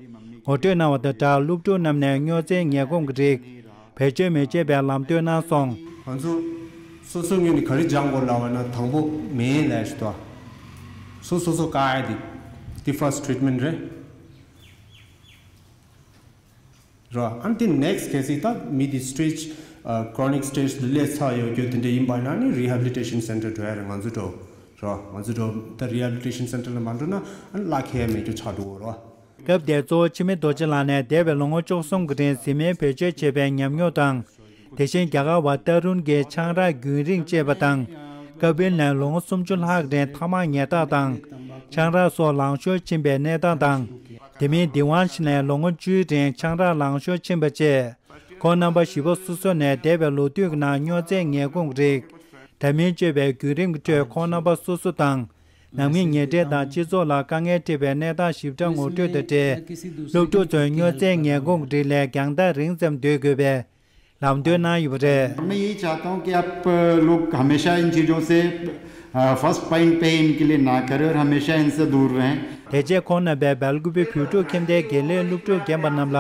ངོ་སྤྲོད་གནང་བ་དང་སྦྲགས། སློབ་ཕྲུག་རྣམས་ནས་སྨྱོ་རྫས་ངན་གོམས་ཀྱི་རིགས་བེད་སྤྱོད་མི་བྱེད་པའི་ལམ་སྟོན་གནང་སོང་། ང་ཚོ་སོ་སོའི་ངོས་ནས་ག་རེ་སྦྱང་དགོས་ལབ་པ་ན། དང་པོ་མེད་ལབ་ཞིག་འདུག། སོ་སོ་སོ་བཀག་ཡ་དེ་དེ་first treatment རེད། རོ། ཨ་ནི་དེ་next གལ་སྲིད་ད་མི་དེ་stage ཨ་chronic stage དུ་སླེབས་ཚར་ཡོད་རྒྱུ་དེ་འདྲ་ཡིན་པ་ན་ནི་rehabilitation center འགྲོ་ཡ་རེད། ང་ཚོ་འགྲོ་རོ། ང་ཚོ་འགྲོ་ད་rehabilitation center ལ་མ་འགྲོ་ན་ཨ་ནི་བརླག་ཁྱད་མེད་རྒྱུ་ཆགས་འགྲོ་གི་རོ། སྐབས་དེར་གཙོ་བོ་འཆི་མེད་རྡོ་རྗེ་ལགས་ནས་འདས་པའི་ལོ་ངོ་བཅུ་གསུམ་གྱི་རིང་གཟི་མེད་བེད་སྤྱོད་བྱས་པའི་ཉམས་མྱོང་དང་། དེ་བཞིན་རྒྱ་གར་བ་ཏཱ་རུན་གྱིས་ཆང་རག་རྒྱུན་རིང་སྤྱད་པ་དང་། ཀ་པིལ་ནས་ལོ་ངོ་སུམ་ཅུ་ལྷག་རིང་ཐ་མག་ཉལ་སྟངས་དང་། ཆང་རག་སོགས་ལངས་ཤོར་ཕྱིན་པའི་གནས་སྟངས་དང་། དེ་མིན་དི་ཝང་ཤི་ནས་ལོ་ངོ་བཅུའི་རིང་ཆང་རག་ལངས་ཤོར་ཕྱིན་པ་བཅས། ཁོང་རྣམ་པ་བཞི་པོ་སོ་སོ་ནས་འདས་པའི་ལོ་དུས་ཀྱི་ནང་སྨྱོ་རྫས་ངན་གོམས་རིགས་འདྲ་མིན་སྤྱོད་པའི་བརྒྱུད་རིམ་གྱི་ཁྲོད། ཁོང་རྣམ་པ་སོ་སོ་དང་། ནང་མི་ཉེ་འབྲེལ་དང་སྤྱི་ཚོགས་ལ་དཀའ་ངལ་འཕྲད་པའི་གནས་སྟངས་ཞིབ་ཕྲ་ངོ་སྤྲོད་དང་འབྲེལ། སློབ་ཕྲུག་ཚོས་སྨྱོ་རྫས་ངན་གོམས་རིགས་ལས་རྒྱང་ཐག་རིང་ཙམ་སྡོད་དགོས་པའི་ལམ་སྟོན་གནང་ཡོད་པ་རེད། मैं यही चाहता हूँ कि आप लोग हमेशा इन चीज़ों से फर्स्ट टाइम पे इनके लिए ना करें और हमेशा इनसे दूर रहें। དེ་རྗེས་ཁོང་རྣམ་པས་སྦེལ་ཀུ་པེ་བོད་ཕྲུག་ཁྱིམ་སྡེའི་དགེ་ལས་སློབ་ཕྲུག་རྒན་པ་རྣམས་ལ་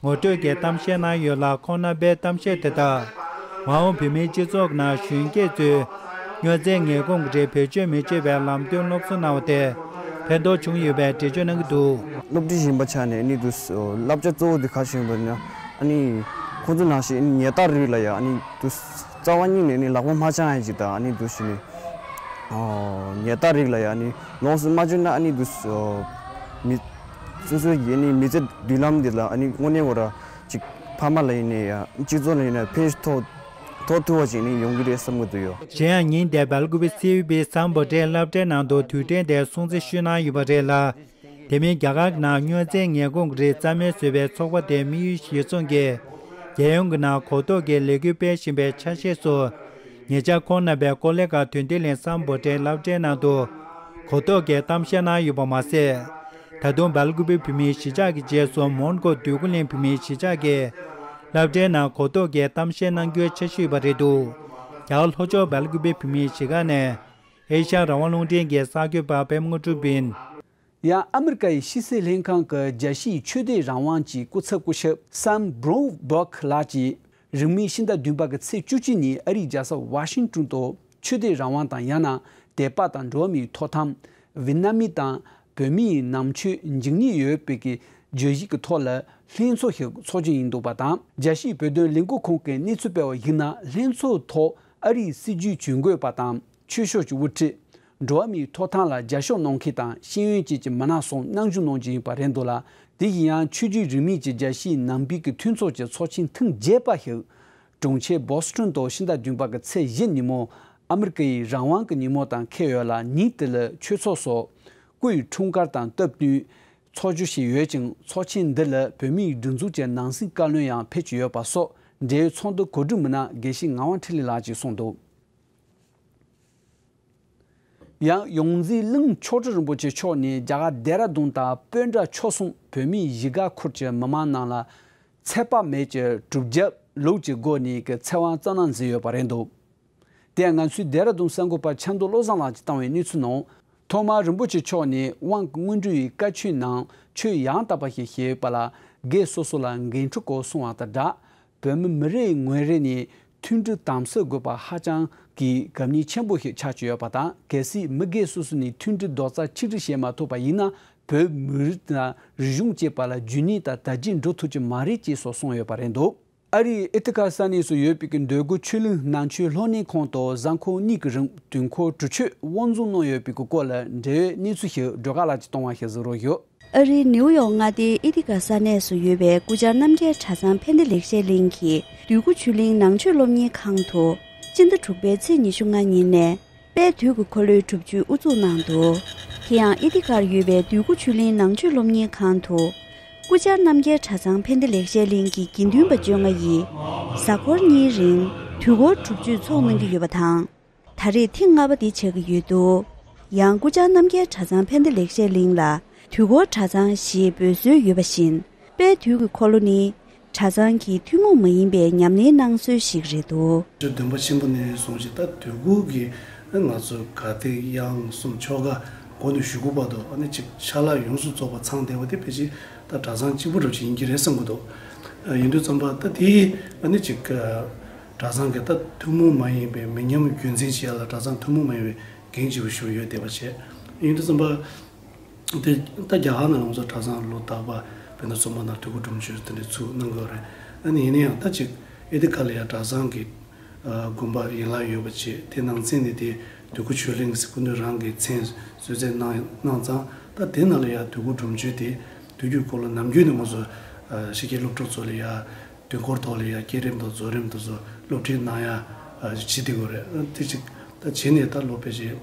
ངོ་སྤྲོད་ཀྱི་གཏམ་བཤད་གནང་ཡོད་ལ། ཁོང་རྣམ་པའི་གཏམ་བཤད་དེ་དག་མ་འོངས་བོད་མིའི་སྤྱི་ཚོགས་ནང་གཞོན་སྐྱེས་ཚོས་སྨྱོ་རྫས་ངན་གོམས་ཀྱི་རིགས་བེད་སྤྱོད་མི་བྱེད་པའི་ལམ་སྟོན་སློབ་གསོ་གནང་བ་དེ་ཕན་ཐོགས་བྱུང་ཡོད་པའི་འགྲེལ་བརྗོད་གནང་གི་འདུག། སློབ་ཁྲིད་ཡིན་པའི་ཆ་ནས་ནི་དུ་བསླབ་བྱ་གཙོ་བོ་དེ་ག་ཞིག་ཡིན་པ་ན། ཨ་ནི་ཁོང་ཚོ་ནང་བཞིན་ཉལ་ཐ་རིགས་ལ་ཡ་ཨ་ནི་དུ་རྩ་བ་ཉིད་ནས་ནི་ལག་པ་མ་འཆང་ཡ་ཅིག་དང་། ཨ་ནི་དུ་ཞིག་ནི་ཉལ་ཐ་རིགས་ལ་ཡ་ཨ་ནི་ལོངས་སུ་མ་སྤྱོད་ན། ཨ་ནི་དུ་མི་སོ་སོའི་ཡེ་ནི་མི་ཚེ་མདུན་ལམ་འདི་ལ་ཨ་ནི་དངོས་གནས་འོ་ར་ཅིག་ ཕ་མ་ལ་ཡིན་ནའི་ཡང་སྤྱི་ཚོགས་ལ་ཡིན་ནའི་ཕན་ཐོགས་ཐོགས་ཐུབ་པ་ཅིག་ནི་ཡོང་གི་རེད་བསམ་གྱི་འདུག་ཡོ། གཞན་ཡང་ཉིན་དེར་སྦེལ་ཀུ་པེ་སིའུ་པེ་སམ་བྷོ་ཊའི་སློབ་གྲྭའི་ནང་དུ་དུས་དྲན་དེ་སྲུང་བརྩི་ཞུས་གནང་ཡོད་པ་རེད་ལ། དེ་མིན་རྒྱ་གར་གྱི་ནང་སྨྱོ་རྫས་ངན་གོང་གི་རིགས་རྩ་མེད་བཟོ་བའི་ཚོགས་པ་དེའི་དམིགས་ཡུལ་གཞིར་བཟུང་གིས། རྒྱལ་ཡོངས་ཀྱི་ནང་གོ་རྟོགས་ཀྱི་ལས་འགུལ་སྤེལ་བཞིན་པའི་ཆ་ཤས་སུ། ཉེ་ཆར་ཁོང་རྣམ་པས་ཀོ་ལེ་གྷལ་དོན་ལྡན་གླིང་སམ་བྷོ་ཊའི་སློབ་གྲྭའི་ནང་དུ་གོ་རྟོགས་ཀྱི་གཏམ་བཤད་གནང་ཡོད་པ་མ་ཟད། ད་དུང་སྦེལ་ཀུ་པེ་བོད་མིའི་གཞིས་ཆགས་ཀྱི་རྗེས་སུ་མོན་གྷོ་འདོད་རྒུ་གླིང་བོད་མིའི་གཞིས་ཆགས་ཀྱི་སློབ་གྲྭའི་ནང་གོ་རྟོགས་ཀྱི་གཏམ་བཤད་གནང་རྒྱུའི་འཆར་གཞི་ཡོད་པ་རེད་འདུག་རྒྱ་གར་ལྷོ་ཕྱོགས་སྦེལ་ཀུ་པེ་བོད་མིའི་གཞིས་ཁང་ནས་ཨེ་ཤ་ཡ་རང་དབང་རླུང་འཕྲིན་གྱི་གསར་འགོད་པ་པད་མ་དངོས་གྲུབ་ཡིན། ཡང་ཨ་མི་རི་ཀ་ཡི་ཕྱི་སྲིད་ལྷན་ཁང་གི་རྒྱལ་སྤྱིའི་ཆོས་དད་རང་དབང་གི་སྐུ་ཚབ་སྐུ་ཞབས་སམ་བྷྲོན་སྦག་ལགས་ཀྱིས། རིང་མིན་ཕྱི་ཟླ་བདུན་པ་གི་ཚེས་བཅུ་གཅིག་ཉིན་ཨ་རིའི་རྒྱལ་ས་ཝ་ཤིང་ཏོན་དུ་ཆོས་དད་རང་དབང་དང་ཡང་ན་དད་པ་དང་འགྲོ་བ་མིའི་ཐོབ་ཐང་། ཝེ་ནམ་མི་དང་བོད་མིའི་ནང་ཆོས་འཇིགས་ཉེན་ཡོད་པའི་གི་བརྗོད་གཞི་གི་ཐོག་ལ་ལྷན་ཚོགས་ཤིག་འཚོགས་རྒྱུ་ཡིན་འདུག་པ་དང་། རྒྱལ་སྤྱིའི་བོད་དོན་ལས་འགུལ་ཁང་གི་གནས་ཚུལ་སྤེལ་བ་ཡིན་ན། ལྷན་ཚོགས་ཐོག་ཨ་རིའི་སྲིད་བྱུས་གྱོང་གུད་པ་དང་། ཆོས་ཕྱོགས་ཀྱི་དབུ་ཁྲིད། འགྲོ་བ་མིའི་ཐོབ་ཐང་ལ་རྒྱབ་སྐྱོར་གནང་མཁན་དང་ཤེས་ཡོན་ཅན་གྱི་མི་སྣ་སོགས་གནང་བཞུགས་གནང་རྒྱུ་ཡིན་པ་རེད་འདུག་ལ། དེ་བཞིན་ཡང་ཆོས་བརྒྱུད་རིས་མེད་ཀྱི་རྒྱལ་སྤྱིའི་ནང་པའི་གི་མཐུན་ཚོགས་ཀྱི་ཚོགས་ཆེན་ཐེངས་བརྒྱད་པ་ཞིག་གྲོང་ཁྱེར་བོ་སི་ཊོན་དུ་ཕྱི་ཟླ་བདུན་པ་གི་ཚེས་བཞི་ཉིན་མོ་ཨ་མི་རི་ཀ་ཡི་རང་དབང་གི་ཉིན་མོ་དང་འཁེལ་ཡོད་ལ། ཉིན་དེ་ལ་ཆོས་ཚོགས་སོགས་སྐུའི་འཁྲུངས་སྐར་དང་སྟབས་བསྟུན་འཚོགས་རྒྱུ་ཞིག་ཡོད་ཅིང་། ཚོགས་ཆེན་འདི་ལ་བོད་མིའི་སྒྲིག་འཛུགས་ཀྱི་ནང་སྲིད་བཀའ་བློན་ཡང་ཕེབས་ཀྱི་ཡོད་པ་སོགས་འབྲེལ་ཡོད་ཚོགས་འདུ་གོ་སྒྲིག་མི་སྣ་དགེ་བཤེས་ངག་དབང་འཕྲིན་ལས་ལགས་ཀྱིས་གསུངས་འདུག་ཡང་ཡོངས་འཛིན་གླིང་མཆོག་སྤྲུལ་རིན་པོ་ཆེ་མཆོག་ནས་རྒྱ་གར་ལྡེ་ར་ལྡུན་དང་སྤོན་ཊ་ཆོལ་གསུམ་བོད་མིའི་གཞིས་ཀ་ཁུལ་གྱི་མི་མང་རྣམས་ལ་ཚད་པ་མེད་ཀྱི་གྲུབ་འབྲས་ལུགས་ཀྱི་སྒོ་ནས་ཀྱི་ཚེ་དབང་བསྩལ་གནང་མཛད་ཡོད་པ་རེད་འདུག་དེ་ཡང་ང་ཚོའི་ལྡེ་ར་ལྡུན་གསར་འགོད་པ་ཆབ་མདོ་བློ་བཟང་ལགས་ཀྱིས་བཏང་བའི་གནས་ཚུལ་ནང་། ཐོག་མར་རིན་པོ་ཆེ་མཆོག་ནས་དབང་གི་སྔོན་འགྲོའི་བཀའ་ཆོས་ནང་ཆོས་ཡང་དག་པ་ཞིག་བཤད་ཡོད་པ་ལ་སྒེར་སོ་སོ་ལ་འགན་འཁྲི་དགོས་གསུངས་པ་དང་སྦྲགས། བོད་མི་མི་རེ་ངོ་རེ་ནས་མཐུན་སྒྲིལ་དམ་ཟབ་དགོས་པ་ཧ་ཅང་གི་གལ་གནད་ཆེན་པོ་ཞིག་ཆགས་ཀྱི་ཡོད་པ་དང་། གལ་སྲིད་མི་སྒེར་སོ་སོ་ནས་མཐུན་སྒྲིལ་རྡོག་རྩ་ཆིག་སྒྲིལ་བྱེད་མ་ཐུབ་པ་ཡིན་ན། བོད་མི་རིགས་དང་རིག་གཞུང་བཅས་པ་ལ་རྒྱུན་གནས་དང་དར་རྒྱས་འགྲོ་ཐུབ་ཀྱི་མ་རེད་ཅེས་སོགས་གསུངས་ཡོད་པ་རེད་འདུག་ཨ་རིའི་ཨེ་ཐི་ཀ་ས་གནས་སུ་ཡོད་པའི་གི་འདོད་རྒུ་ཆོས་གླིང་ནང་ཆོས་སློབ་གཉེར་ཁང་དུ་གཟའ་འཁོར་གཉིས་ཀྱི་རིང་དུས་འཁོར་དྲུག་ཅུ་དབུ་འཛུགས་གནང་ཡོད་པའི་གི་སྐོར་ལ་འབྲེལ་ཡོད་གནས་ཚུལ་ཞིག་སྒྲོལ་དཀར་ལགས་ཀྱིས་གཏོང་བ་ཞིག་གཟིགས་རོགས་ཞུ། ཨ་རིའི་ནེའུ་ཡོག་མངའ་སྡེའི་ཨེ་ཐི་ཀ་ས་གནས་སུ་ཡོད་པའི་སྐུ་བཅར་རྣམ་རྒྱལ་གྲྭ་ཚང་ཕན་བདེ་ལེགས་བཤད་གླིང་གི་འདོད་རྒུ་ཆོས་གླིང་ནང་ཆོས་སློབ་གཉེར་ཁང་དུ་སྤྱི་ཟླ་དྲུག་པའི་ཚེས་ཉི་ཤུ་ལྔ་ཉིན་ནས་དཔལ་དུས་ཀྱི་འཁོར་ལོའི་སྒྲུབ་མཆོད་དབུ་འཛུགས་གནང་འདུག་དེ་ཡང་ཨེ་ཐི་ཀར་ཡོད་པའི་འདོད་རྒུ་ཆོས་གླིང་ནང་ཆོས་སློབ་གཉེར་ཁང་དུ། སྐུ་བཅར་རྣམ་རྒྱལ་གྲྭ་ཚང་ཕན་བདེ་ལེགས་བཤད་གླིང་གི་དགེ་འདུན་པ་བཅོ་ལྔ་ཡིས་གཟའ་འཁོར་གཉིས་རིང་དུས་འཁོར་སྒྲུབ་མཆོད་ཚོགས་གནང་གི་ཡོད་པ་དང་། ད་རེས་ཐེངས་ལྔ་པ་འདི་ཆགས་ཀྱི་ཡོད་འདུག་ཡང་སྐུ་བཅར་རྣམ་རྒྱལ་གྲྭ་ཚང་ཕན་བདེ་ལེགས་བཤད་གླིང་ལ་དུས་འཁོར་གྲྭ་ཚང་ཞེས་འབོད་སྲོལ་ཡོད་པ་བཞིན། དཔལ་དུས་ཀྱི་འཁོར་ལོ་ནི་གྲྭ་ཚང་གི་ཐུན་མོང་མ་ཡིན་པའི་ཉམས་ལེན་གནང་སྲོལ་ཞིག་རེད་འདུག་ཆོས་འདུན་པ་ཆེན་པོ་ནས་བཟུང་ཞིང་ད་དུས་འཁོར་གྱི་ང་ཚོ་ག་ཏེ་དབྱངས་གསུམ་ཆོ་ག་འགོ་ནས་ཞུ་དགོས་བར་དུ་ཨ་ནི་ཅིག་ཕྱག་ལཱ་ཡོངས་སུ་རྫོགས་པ་ཚང་བསྡད་པ་དེ་ཕལ་ཆེར་ད་གྲྭ་ཚང་གཅིག་པུ་རབ་ཅིག་ཡིན་གྱི་རེད་བསམ་གྱི་འདུག་ཡིན་དུས་ཙམ་པ་ད་དེ་ཨ་ནི་ཅིག་གྲྭ་ཚང་གི་ད་ཐུན་མོང་མ་ཡིན་པའི་མི་ཉམས་རྒྱུན་འཛིན་བྱེད་ཡ་ལ་གྲྭ་ཚང་ཐུན་མོང་མ་ཡིན་པའི་འགན་ལྗིད་པོ་ཞིག་ཡོད་བསྡད་པ་བྱས། ཡིན་དུས་ཙམ་པ། དེ་ད་རྒྱ་གར་ནང་ལ་ང་ཚོ་གྲྭ་ཚང་ལོ་རྟག་པར་བོད་ཟླ་གསུམ་པ་ནང་དུས་འཁོར་སྒྲུབ་མཆོད་དེ་འདྲ་ཚུགས་གནང་གི་ཡོད་རེད། ཨ་ནི་ཡིན་ན་ཡང་ད་ཅིག་ཨེ་ཐི་ཀ་ལ་ཡང་གྲྭ་ཚང་གི་དགོན་པ་ཡན་ལག་ཡོད་པ་བྱས། དེ་ནང་ཚན་ནས་དེ་འདོད་རྒུ་ཆོས་གླིང་ཟེར་སྐུ་མདུན་རང་གི་མཚན་གསོལ་སྩལ་གནང་གནང་ཙང་། ད་དེ་ནང་ལ་ཡང་དུས་འཁོར་སྒྲུབ་མཆོད་དེ་དུས་འཁོར་འཁོར་ལོ་ནམ་རྒྱུན་ནས་ང་ཚོ་ཕྱི་རྒྱལ་སློབ་ཕྲུག་ཚོ་ལ་ཡང་དུས་འཁོར་ཐོག་ལ་ཡང་བསྐྱེད་རིམ་དང་རྫོགས་རིམ་དེ་ཚོ་སློབ་ཁྲིད་གནང་ཡ་བྱེད་བསྡད་ཡོད་རེད། དེ་ཅིག་ད་བྱས་ནས་ད་ལོ་ཕལ་ཆེར་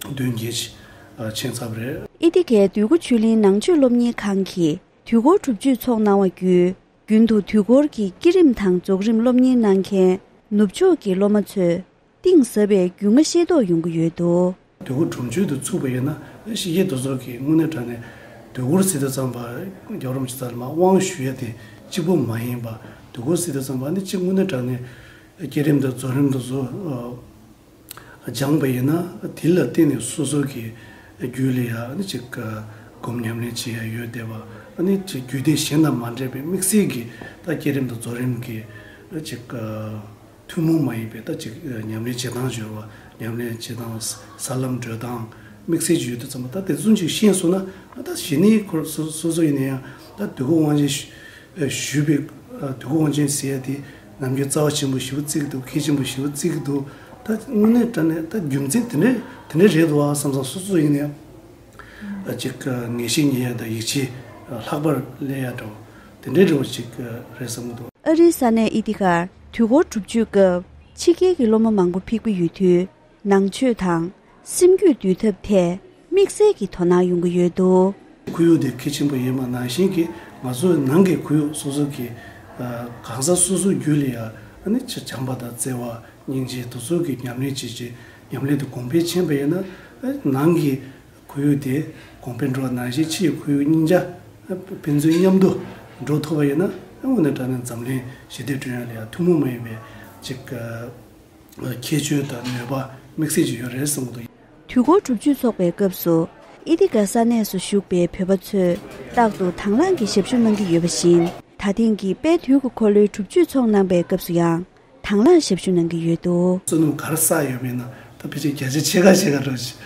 བདུན་བརྒྱད་ཅིག་ཕྱིན་ཚར་བ་རེད། ཨེ་ཐི་ཀའི་འདོད་རྒུ་ཆོས་གླིང་ནང་ཆོས་སློབ་གཉེར་ཁང་གིས་དུས་འཁོར་སྒྲུབ་མཆོད་ཚོགས་གནང་བ་བརྒྱུད། རྒྱུན་དུ་དུས་འཁོར་གྱི་བསྐྱེད་རིམ་དང་རྫོགས་རིམ་སློབ་གཉེར་གནང་མཁན་ནུབ་ཕྱོགས་ཀྱི་སློབ་མ་ཚོས་གཏིང་ཟབ་པའི་རྒྱུས་མངའ་ཤེས་རྟོགས་ཡོང་གི་ཡོད་འདུག་དུས་འཁོར་སྒྲུབ་མཆོད་དུ་ཚུགས་པ་ཡིན་ན་ཕྱི་རྒྱལ་དེ་ཚོ་གི་དངོས་གནས་དྲང་གནས་དུས་འཁོར་ཟེར་དུས་ཙམ་པ་རྒྱལ་བ་རིན་པོ་ཆེ་ལ་མར་དབང་ཞུ་ཡ་དེ་གཅིག་པོ་མ་ཡིན་པ། དུས་འཁོར་ཟེར་དུས་ཙམ་པ་ནི་གཅིག་དངོས་གནས་དྲང་གནས་བསྐྱེད་རིམ་དང་རྫོགས་རིམ་དེ་ཚོ། སྦྱངས་པ་ཡིན་ན་དེ་ལ་བརྟེན་ནས་སོ་སོ་གི་རྒྱུད་ལ་ཡང་ཨ་ནི་ཅིག་སྒོམ་ཉམས་ལེན་བྱེད་ཡ་ཡོད་བསྡད་པ། ཨ་ནི་ཅིག་རྒྱུད་སྡེ་གཞན་དང་མ་འདྲེས་པའི་དམིགས་བསལ་གྱི་ད་བསྐྱེད་རིམ་དང་རྫོགས་རིམ་གྱི་ཅིག་ཐུན་མོང་མ་ཡིན་པའི་ད་ཅིག་ཉམས་ལེན་བྱེད་སྟངས་སྦྱོར་བ། ཉམས་ལེན་བྱེད་སྟངས། ས་ལམ་བགྲོད་སྟངས་དམིགས་བསལ་ཅིག་ཡོད་དུས་ཙམ་པ། ད་དེ་ཚོ་ཅིག་ཤེས་སོང་ན་ད་གཞི་ནས་ཁོ་སོ་སོ་སོ་ཡིན་ན་ཡང་ད་དུས་འཁོར་དབང་ཆེན་ཞུས་པའི་དུས་འཁོར་དབང་ཆེན་ཟེར་ཡ་དེ་ནམ་རྒྱུན་རྩ་བ་ཆེན་པོ་ཞེ་པོ་བརྩི་གི་འདུག་གལ་ཆེན་པོ་ཞེ་པོ་བརྩི་གི་འདུག་ད་དངོས་གནས་དྲང་གནས་ད་རྒྱུ་མཚན་དེ་འདྲ་དེ་འདྲ་རེད་འདུག་ཨ་བསམ་བསམ། སོ་སོ་ཡིན་ན་ཡང་ཅིག་ངེས་ཤེས་རྙེད་ཡ་དང་ཡིད་ཆེས་ལྷག་པར་སླེབས་ཡ་འདྲ་བོ། དེ་འདྲའི་འདྲ་བོ་ཞིག་རེད་བསམ་གྱི་འདུག། ཨ་རིའི་ས་གནས་ཨི་ཐི་ཀར་དུས་འཁོར་དྲུག་ཅུའི་སྐབས་ཕྱི་རྒྱལ་གྱི་སློབ་མ་མང་པོ་ཕེབས་ཀྱི་ཡོད་དུས། ནང་ཆོས་དང་སེམས་རྒྱུད་འདུལ་ཐབས་ཐད་དམིགས་བསལ་གྱི་དོ་སྣང་ཡོང་གི་ཡོད་འདུག། ཁོར་ཡུག་དེ་གལ་ཆེན་པོ་ཡིན་པ་ནང་བཞིན་གྱི་ང་ཚོའི་ནང་གི་ཁོར་ཡུག་སོ་སོ་གི་གང་ཟག་སོ་སོའི་རྒྱུད་ལ་ཡང་ཨ་ནི་བྱམས་པ་དང་བརྩེ་བ་སྙིང་རྗེ་དེ་ཚོ་གི་ཉམས་ལེན་བྱེད་ཅིང་ཉམས་ལེན་དེ་གོང་འཕེལ་ཕྱིན་པ་ཡིན་ན། ནང་གི་ཁོར་ཡུག་དེ་གོང་འཕེལ་འགྲོ་བ་ནང་བཞིན་ཕྱིའི་ཁོར་ཡུག་གཉིས་ཆ་ཕན་ཚུན་མཉམ་དུ་འགྲོ་ཐུབ་པ་ཡིན་ན། དངོས་གནས་དྲང་གནས་འཛམ་གླིང་ཞི་བདེ་བསྐྲུན་ཡ་ལ་ཡང་ཐུན་མོང་མ་ཡིན་པའི་ཅིག་ཁྱད་ཆོས་དང་ནུས་པ་དམིགས་བསལ་ཅིག་ཡོད་རེད་བསམ་གྱི་འདུག། དུས་འཁོར་དྲུག་ཅུ་ཚོགས་པའི་སྐབས་སུ་ཨི་ཐི་ཀ་ས་གནས་སུ་བཞུགས་པའི་བོད་པ་ཚོས་རྟག་ཏུ་དང་བླངས་ཀྱིས་ཞབས་ཞུ་གནང་གི་ཡོད་པ་བཞིན། ད་ཐེངས་ཀྱི་དཔལ་དུས་ཀྱི་འཁོར་ལོའི་དྲུག་ཅུ་ཚོགས་གནང་པའི་སྐབས་སུ་ཡང་དང་བླངས་ཞབས་ཞུ་གནང་གི་ཡོད་འདུག། བསོད་ནམས་ག་རེ་བསགས་ཡོད་མེད་ན་ད་ཕལ་ཆེར་བརྒྱ་ཆ་ཕྱེད་ཀ་ཕྱེད་ཀ་འདྲ་ཞིག་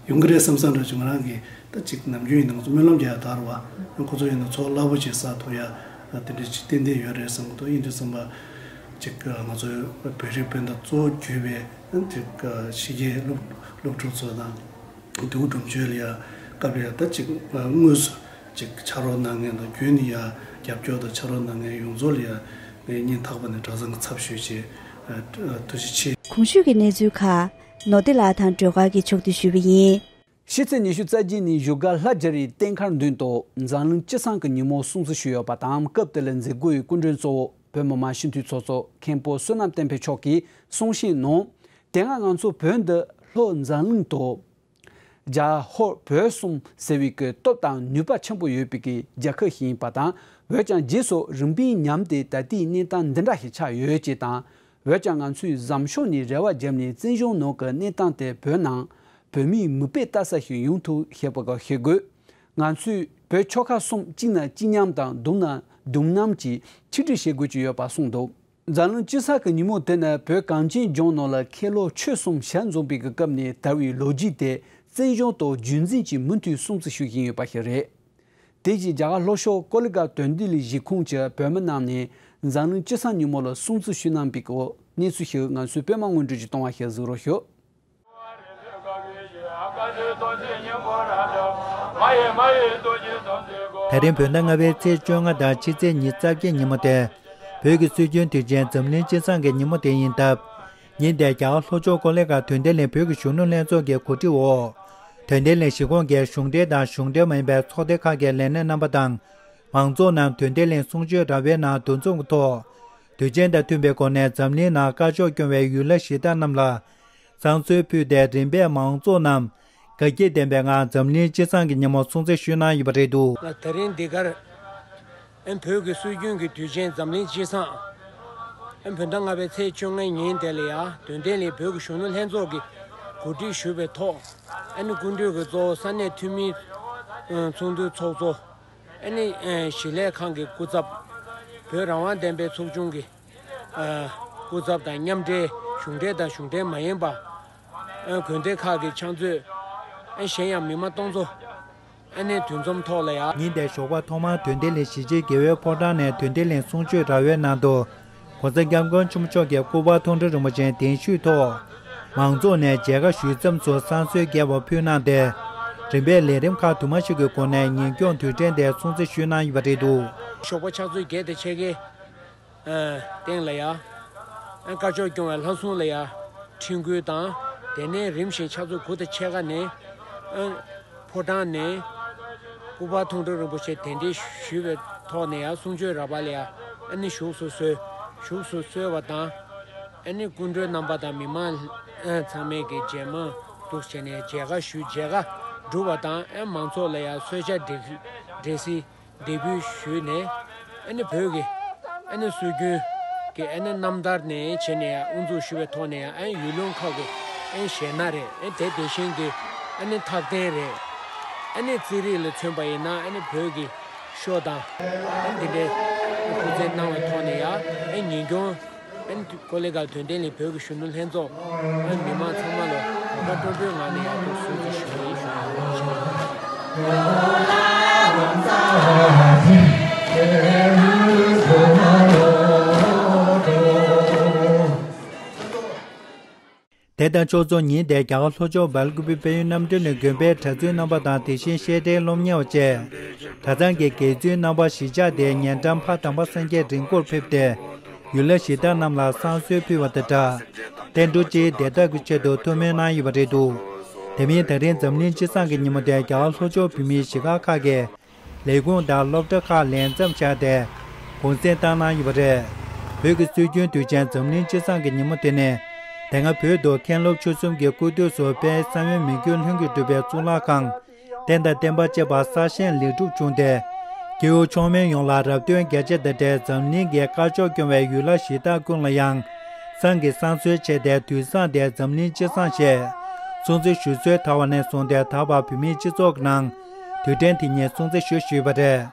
ཡོང་གི་རེད་བསམ་བསམ་འདྲ་ཞིག་ང་རང་གིས་ད་ཅིག་ནམ་རྒྱུན་ཡིན་ན་ང་ཚོ་སྨོན་ལམ་རྒྱག་ཡ་དར་བ། ཁོ་ཚོ་ཡིན་ན་ཚོགས་རླབས་པོ་ཅིག་བསགས་ཐུབ་ཡ་དེ་འདྲ་ཅིག་ཏན་ཏན་ཡོད་རེད་བསམ་གྱི་འདུག། ཡིན་དུས་ཙམ་པ་ཅིག་ང་ཚོའི་བོད་རིགས་སྤུན་ཟླ་གཙོ་བོ་གྱུར་པའི་ཅིག་ཕྱི་རྒྱལ་སློབ་སློབ་ཕྲུག་ཚོ་དང་། འདི་གུ་སྒྲུབ་མཆོད་ལ་ཡ་སྐབས་ལ་ཡ་ད་ཅིག་དངོས་སུ་ཅིག་ཕྱག་རོགས་གནང་མཁན་དང་། རྒྱུན་ནས་ཡ་རྒྱབ་སྐྱོར་དང་ཕྱག་རོགས་གནང་མཁན་ཡོངས་རྫོགས་ལ་ཡ་ངས་སྙིང་ཐག་པ་ནས་གྲྭ་ཚང་གི་ཚབ་ཞུས་བྱས་ཐུགས་རྗེ་ཆེ། གོང་ཞུས་ཀྱི་གནས་ཚུལ་ཁག་ནོར་བདེ་ལགས་དང་སྒྲོལ་དཀར་གྱིས་ཕྱོགས་བསྡུས་ཞུས་པ་ཡིན། ཕྱི་ཚེས་ཉི་ཤུ་རྩ་གཅིག་ཉིན་བཞུགས་སྒར་ལྷ་རྒྱ་རིའི་རྟེན་མཁར་མདུན་དུ་འཛམ་གླིང་སྤྱི་བསང་གི་ཉིན་མོ་སྲུང་བརྩི་ཞུས་ཡོད་པ་དང་། སྐབས་དེ་ལ་མཛད་སྒོའི་སྐུ་མགྲོན་གཙོ་བོ་བོད་མི་མང་སྤྱི་འཐུས་ཚོགས་གཙོ་མཁན་པོ་བསོད་ནམས་བསྟན་འཕེལ་མཆོག་གིས་གསུང་བཤད་ནང་། དེ་སྔ་ང་ཚོ་བོད་འདི་ལྷོ་འཛམ་གླིང་དུ་རྒྱ་ཧོར་བོད་གསུམ་ཟེར་བའི་གི་སྟོབས་དང་ནུས་པ་ཆེན་པོ་ཡོད་པའི་གི་རྒྱལ་ཁབ་ཞིག་ཡིན་པ་དང་། འོན་ཀྱང་རྗེས་སུ་རིམ་པས་ཉམས་ཏེ་ད་ལྟའི་གནས་སྟངས་འདི་འདྲ་ཞིག་ཆགས་ཡོད་ཅེས་དང་། འོན་ཀྱང་ང་ཚོས་བཟང་ཕྱོགས་ནས་རེ་བ་བརྒྱབ་ནས་བཙན་བྱོལ་ནང་གི་གནས་སྟངས་དེ་བོད་ནང་བོད་མིས་མིག་དཔེ་ལྟ་ས་ཞིག་ཡོང་ཐུབ་ཤེས་པ་ག་ཤེས་དགོས། ང་ཚོས་བོད་ཆོལ་ཁ་གསུམ་གཅིག་ན་གཅིག་མཉམ་དང་། གདུང་ན་གདུང་མཉམ་གྱིས་ཆིག་སྒྲིལ་བྱེད་དགོས་ཀྱི་ཡོད་པ་གསུངས་འདུག། འཛམ་གླིང་སྤྱི་བསང་གི་ཉིན་མོ་དེ་ནི་བོད་གངས་ཅན་ལྗོངས་ནང་ལ་མཁན་སློབ་ཆོས་གསུམ་ཞལ་འཛོམས་པའི་གི་སྐབས་ནས་དར་བའི་ལོ་རྒྱུས་དེ་བཙན་བྱོལ་དུ་རྒྱུན་འཛིན་གྱིས་མུ་མཐུད་སྲུང་བརྩི་ཞུ་བཞིན་ཡོད་པ་ཞིག་རེད། དེ་བཞིན་རྒྱ་གར་ལྷོ་ཕྱོགས་ཀོ་ལི་གྷལ་དོན་ལྡན་གླིང་གཞིས་ཁོངས་ཀྱི་བོད་མི་རྣམས་ནས་འཛམ་གླིང་སྤྱི་བསང་ཉིན་མོ་ལ་སྲུང་བརྩི་ཞུས་གནང་པའི་སྐོར་གནས་ཚུལ་ཞིག་ང་ཚོའི་པད་མ་དངོས་གྲུབ་ཀྱིས་གཏོང་བ་ཞིག་གཟིགས་རོགས་ཞུ། ད་རིང་བོད་ཟླ་ལྔ་པའི་ཚེས་བཅོ་ལྔ་དང་ཕྱི་ཚེས་ཉི་ཤུ་རྩ་བརྒྱད་ཉིན་མོ་དེ་བོད་ཀྱི་སྲོལ་རྒྱུན་དུས་ཆེན་འཛམ་གླིང་སྤྱི་བསང་གི་ཉིན་མོ་དེ་ཡིན་སྟབས། ཉིན་དེར་རྒྱ་གར་ལྷོ་ཕྱོགས་ཀོ་ལི་གྷལ་དོན་ལྡན་གླིང་བོད་ཀྱི་གཞོན་ནུ་ལྷན་ཚོགས་ཀྱི་གོ་སྒྲིག་འོག་དོན་ལྡན་གླིང་གཞིས་ཁོངས་ཀྱི་གཞུང་འབྲེལ་དང་གཞུང་འབྲེལ་མ་ཡིན་པའི་ཚོགས་སྡེ་ཁག་གི་ལས་སྣེ་རྣམ་པ་དང་། མང་ཚོགས་རྣམས་དོན་ལྡན་གླིང་གསུང་ཆོས་ར་བའི་ནང་འདུ་འཛོམས་ཀྱི་ཐོག་དུས་ཆེན་དང་མཐུན་པའི་སྒོ་ནས་འཛམ་གླིང་ནང་དཀར་ཕྱོགས་སྐྱོང་བའི་ཡུལ་ལྷ་གཞི་བདག་རྣམས་ལ་བསང་གསོལ་ཕུལ་ཏེ། རིམ་པས་མང་ཚོགས་རྣམས་དགའ་སྐྱིད་ལྡན་པའི་ངང་འཛམ་གླིང་སྤྱི་བསང་གི་ཉིན་མོ་སྲུང་བརྩི་ཞུས་གནང་ཡོད་པ་རེད་འདུག། དེ་རིང་འདི་གར་ཨན་བོད་ཀྱི་སྲོལ་རྒྱུན་གྱི་དུས་ཆེན་འཛམ་གླིང་སྤྱི་བསང་ཨན་བོད་ཟླ་ལྔ་པའི་ཚེས་བཅོ་ལྔའི་ཉིན་དེ་ལ་ཡང་དོན་ལྡན་གླིང་བོད་ཀྱི་གཞོན་ནུ་ལྷན་ཚོགས་ཀྱིས་གོ་སྒྲིག་ཞུས་པའི་ཐོག་ཨ་ནི་སྐུ་མགྲོན་གྱི་གཙོ་བོ་ས་གནས་འཐུས་མི་ཚོགས་འདུའི་ཚོགས་གཙོ། ཨ་ནི་ཨ་ཞི་ལྷན་ཁང་གི་སྐུ་ཚབ། བོད་རང་དབང་བདེན་པའི་ཚོགས་ཆུང་གི་ཨ་སྐུ་ཚབ་དང་མཉམ་འབྲེལ་གཞུང་འབྲེལ་དང་གཞུང་འབྲེལ་མ་ཡིན་པ། ཨ་དགོན་སྡེ་ཁག་གི་ཕྱག་མཛོད། ཨ་གཞན་ཡང་མི་མང་སྟོང་ཚོ་ཨ་ནི་འདུ་འཛོམས་ཐོག་ལ་ཡ། ཉིན་དེའི་ཞོགས་པ་ཐོག་མར་དོན་ལྡན་གླིང་གཞིས་བྱེས་དགེ་འོས་ཕོ་བྲང་ནས་དོན་ལྡན་གླིང་གསུང་ཆོས་ར་བའི་ནང་དུ། ༸གོང་ས་༸སྐྱབས་མགོན་ཆེན་པོ་མཆོག་གི་སྐུ་པར་མཐོང་གྲོལ་རིན་པོ་ཆེའི་གདན་ཞུས་ཐོག་མང་ཚོགས་ནས་མཇལ་ཁ་ཞུས་མཚམས་སུ་བསང་གསོལ་རྒྱས་པ་ཕུལ་གནང་སྟེ། རིམ་པས་ལས་རིམ་ཁག་དུ་མ་ཞིག་གི་སྒོ་ནས་ཉིན་སྐྱོང་དུས་དྲན་དེ་སྲུང་བརྩི་ཞུས་གནང་ཡོད་པ་རེད་འདུག། ཞོགས་པ་ཕྱག་ཚོད་བརྒྱད་དང་ཕྱེད་ཀའི་སྟེང་ལ་ཡ། བཀའ་ཤོག་སྐྱོང་བའི་ལྷ་སྲུང་ལ་ཡ་འཕྲིན་བསྐུལ་དང་། དེ་ནས་རིམ་བཞིན་ཕྱག་ཚོད་དགུ་དང་ཕྱེད་ཀ་ནས། ཕོ་བྲང་ནས་སྐུ་པར་མཐོང་གྲོལ་རིན་པོ་ཆེ་གདན་འདྲེན་ཞུས་པའི་ཐོག་ནས་ཡང་གསུང་ཆོས་ར་བ་ལ་ཡང་ཨ་ནི་བཞུགས་སུ་གསོལ། བཞུགས་སུ་གསོལ་བ་དང་། ཨ་ནི་སྐུ་མགྲོན་རྣམ་པ་དང་མི་མང་ཚང་མས་ཀྱི་རྗེས་མ་འདུག་བྱས་ནས་མཇལ་ཁ་ཞུས། མཇལ་ཁ་གྲུབ་པ་དང་། ཨ་མང་ཚོགས་ལ་ཡང་གསོལ་ཇ་འབྲས་འབྲས་སིལ་འབྲས་འབུལ་ཞུས་ནས། ཨ་ནི་བོད་ཀྱི་ཨ་ནི་སྲོལ་རྒྱུན་གྱི་ཨ་ནི་རྣམ་ཐར་ནས་བྱས་ནས་ཡང་དབུ་འཛུགས་ཞུ་བའི་ཐོག་ནས་ཡང་ཨ་ནི་ཡུལ་ལུང་ཁག་གི་ཨ་ནི་གཞས་སྣ་རེད། ཨ་ནི་དེ་དེ་བཞིན་གྱི་ཨ་ནི་འཐག་རྟེན་རེད། ཨ་ནི་རྩེད་རིགས་ལ་མཚོན་པ་ཡིན་ན་ཨ་ནི་བོད་ཀྱི་ཤོ་དང་ཨ་ནི་དེ་འདྲའི་སྐུ་རྩེད་གནང་བའི་ཐོག་ནས་ཡང་ཨ་ནི་ཉིན་སྐྱོང་ཨ་ནི་ཀོ་ལི་གྷལ་དོན་ལྡན་གླིང་བོད་ཀྱི་གཞོན་ནུ་ལྷན་ཚོགས་ཨ་ནི་མི་མང་ཚང་མ་ལ་གོ་སྐབས་སྤྲོ་པོའི་ངང་ནས་ཡང་དུ་གསུང་ཆོས་ཞུ་གི་ཡིན་ཞུ་ཡིན། དེ་དང་ཕྱོགས་མཚུངས་ཉིན་དེར་རྒྱ་གར་ལྷོ་ཕྱོགས་སྦེལ་ཀུ་པེ་དཔལ་ཡོན་རྣམ་གྲོལ་ནས་དགོན་པའི་གྲྭ་བཙུན་རྣམ་པ་དང་དེ་བཞིན་བཤད་གྲྭའི་སློབ་གཉེར་བ་བཅས། གྲྭ་ཚང་གི་དགེ་བཙུན་རྣམ་པ་གཞིས་ཆགས་དེའི་ཉེ་འགྲམ་ཕ་དམ་པ་སངས་རྒྱས་རི་མགོར་ཕེབས་ཏེ། ཡུལ་ལྷ་གཞི་བདག་རྣམས་ལ་བསང་གསོལ་ཕུལ་བ་དང་སྦྲགས། བསྟན་འགྲོ་སྤྱིའི་བདེ་ཐབས་ཀྱི་ཆེད་དུ་ཐུགས་སྨོན་གནང་ཡོད་པ་རེད་འདུག། དེ་མིན་ད་རིང་འཛམ་གླིང་སྤྱི་བསང་གི་ཉིན་མོ་དེར་རྒྱ་གར་ལྷོ་ཕྱོགས་བོད་མིའི་གཞིས་སྒར་ཁག་གི་ལས་ཁུངས་དང་སློབ་གྲྭ་ཁག་ལས་མཚམས་བཞག་སྟེ། གུང་གསེང་བཏང་གནང་ཡོད་པ་རེད། བོད་ཀྱི་སྲོལ་རྒྱུན་དུས་ཆེན་འཛམ་གླིང་སྤྱི་བསང་གི་ཉིན་མོ་དེ་ནི། དེ་སྔ་བོད་དུ་མཁན་སློབ་ཆོས་གསུམ་གྱི་སྐུ་དུས་སུ་དཔལ་བསམ་ཡས་མི་འགྱུར་ལྷུན་གྱིས་གྲུབ་པའི་གཙུག་ལག་ཁང་། རྟེན་དང་བརྟེན་པ་བཅས་པ་གསར་བཞེངས་ལེགས་གྲུབ་བྱུང་སྟེ། སྐྱེ་བོ་མཆོག་དམན་ཡོངས་ལ་རབ་སྟོན་རྒྱ་ཆེ་དང་འབྲེལ་འཛམ་གླིང་གི་དཀར་ཕྱོགས་སྐྱོང་བའི་ཡུལ་ལྷ་གཞིས་བདག་ཀུན་ལ་ཡང་བསང་གི་བསང་གསོལ་བྱས་ཏེ། དུས་བཟང་དེར་འཛམ་གླིང་སྤྱི་བསང་ཞེས་སྲུང་བརྩི་ཞུ་སྲོལ་དར་བ་ནས་བཟུང་སྟེ། ད་བར་བོད་མིའི་སྤྱི་ཚོགས་ཀྱི་ནང་དུས་དྲན་དེ་ཉིད་སྲུང་བརྩི་ཞུ་བཞིན་ཡོད་པ་རེད།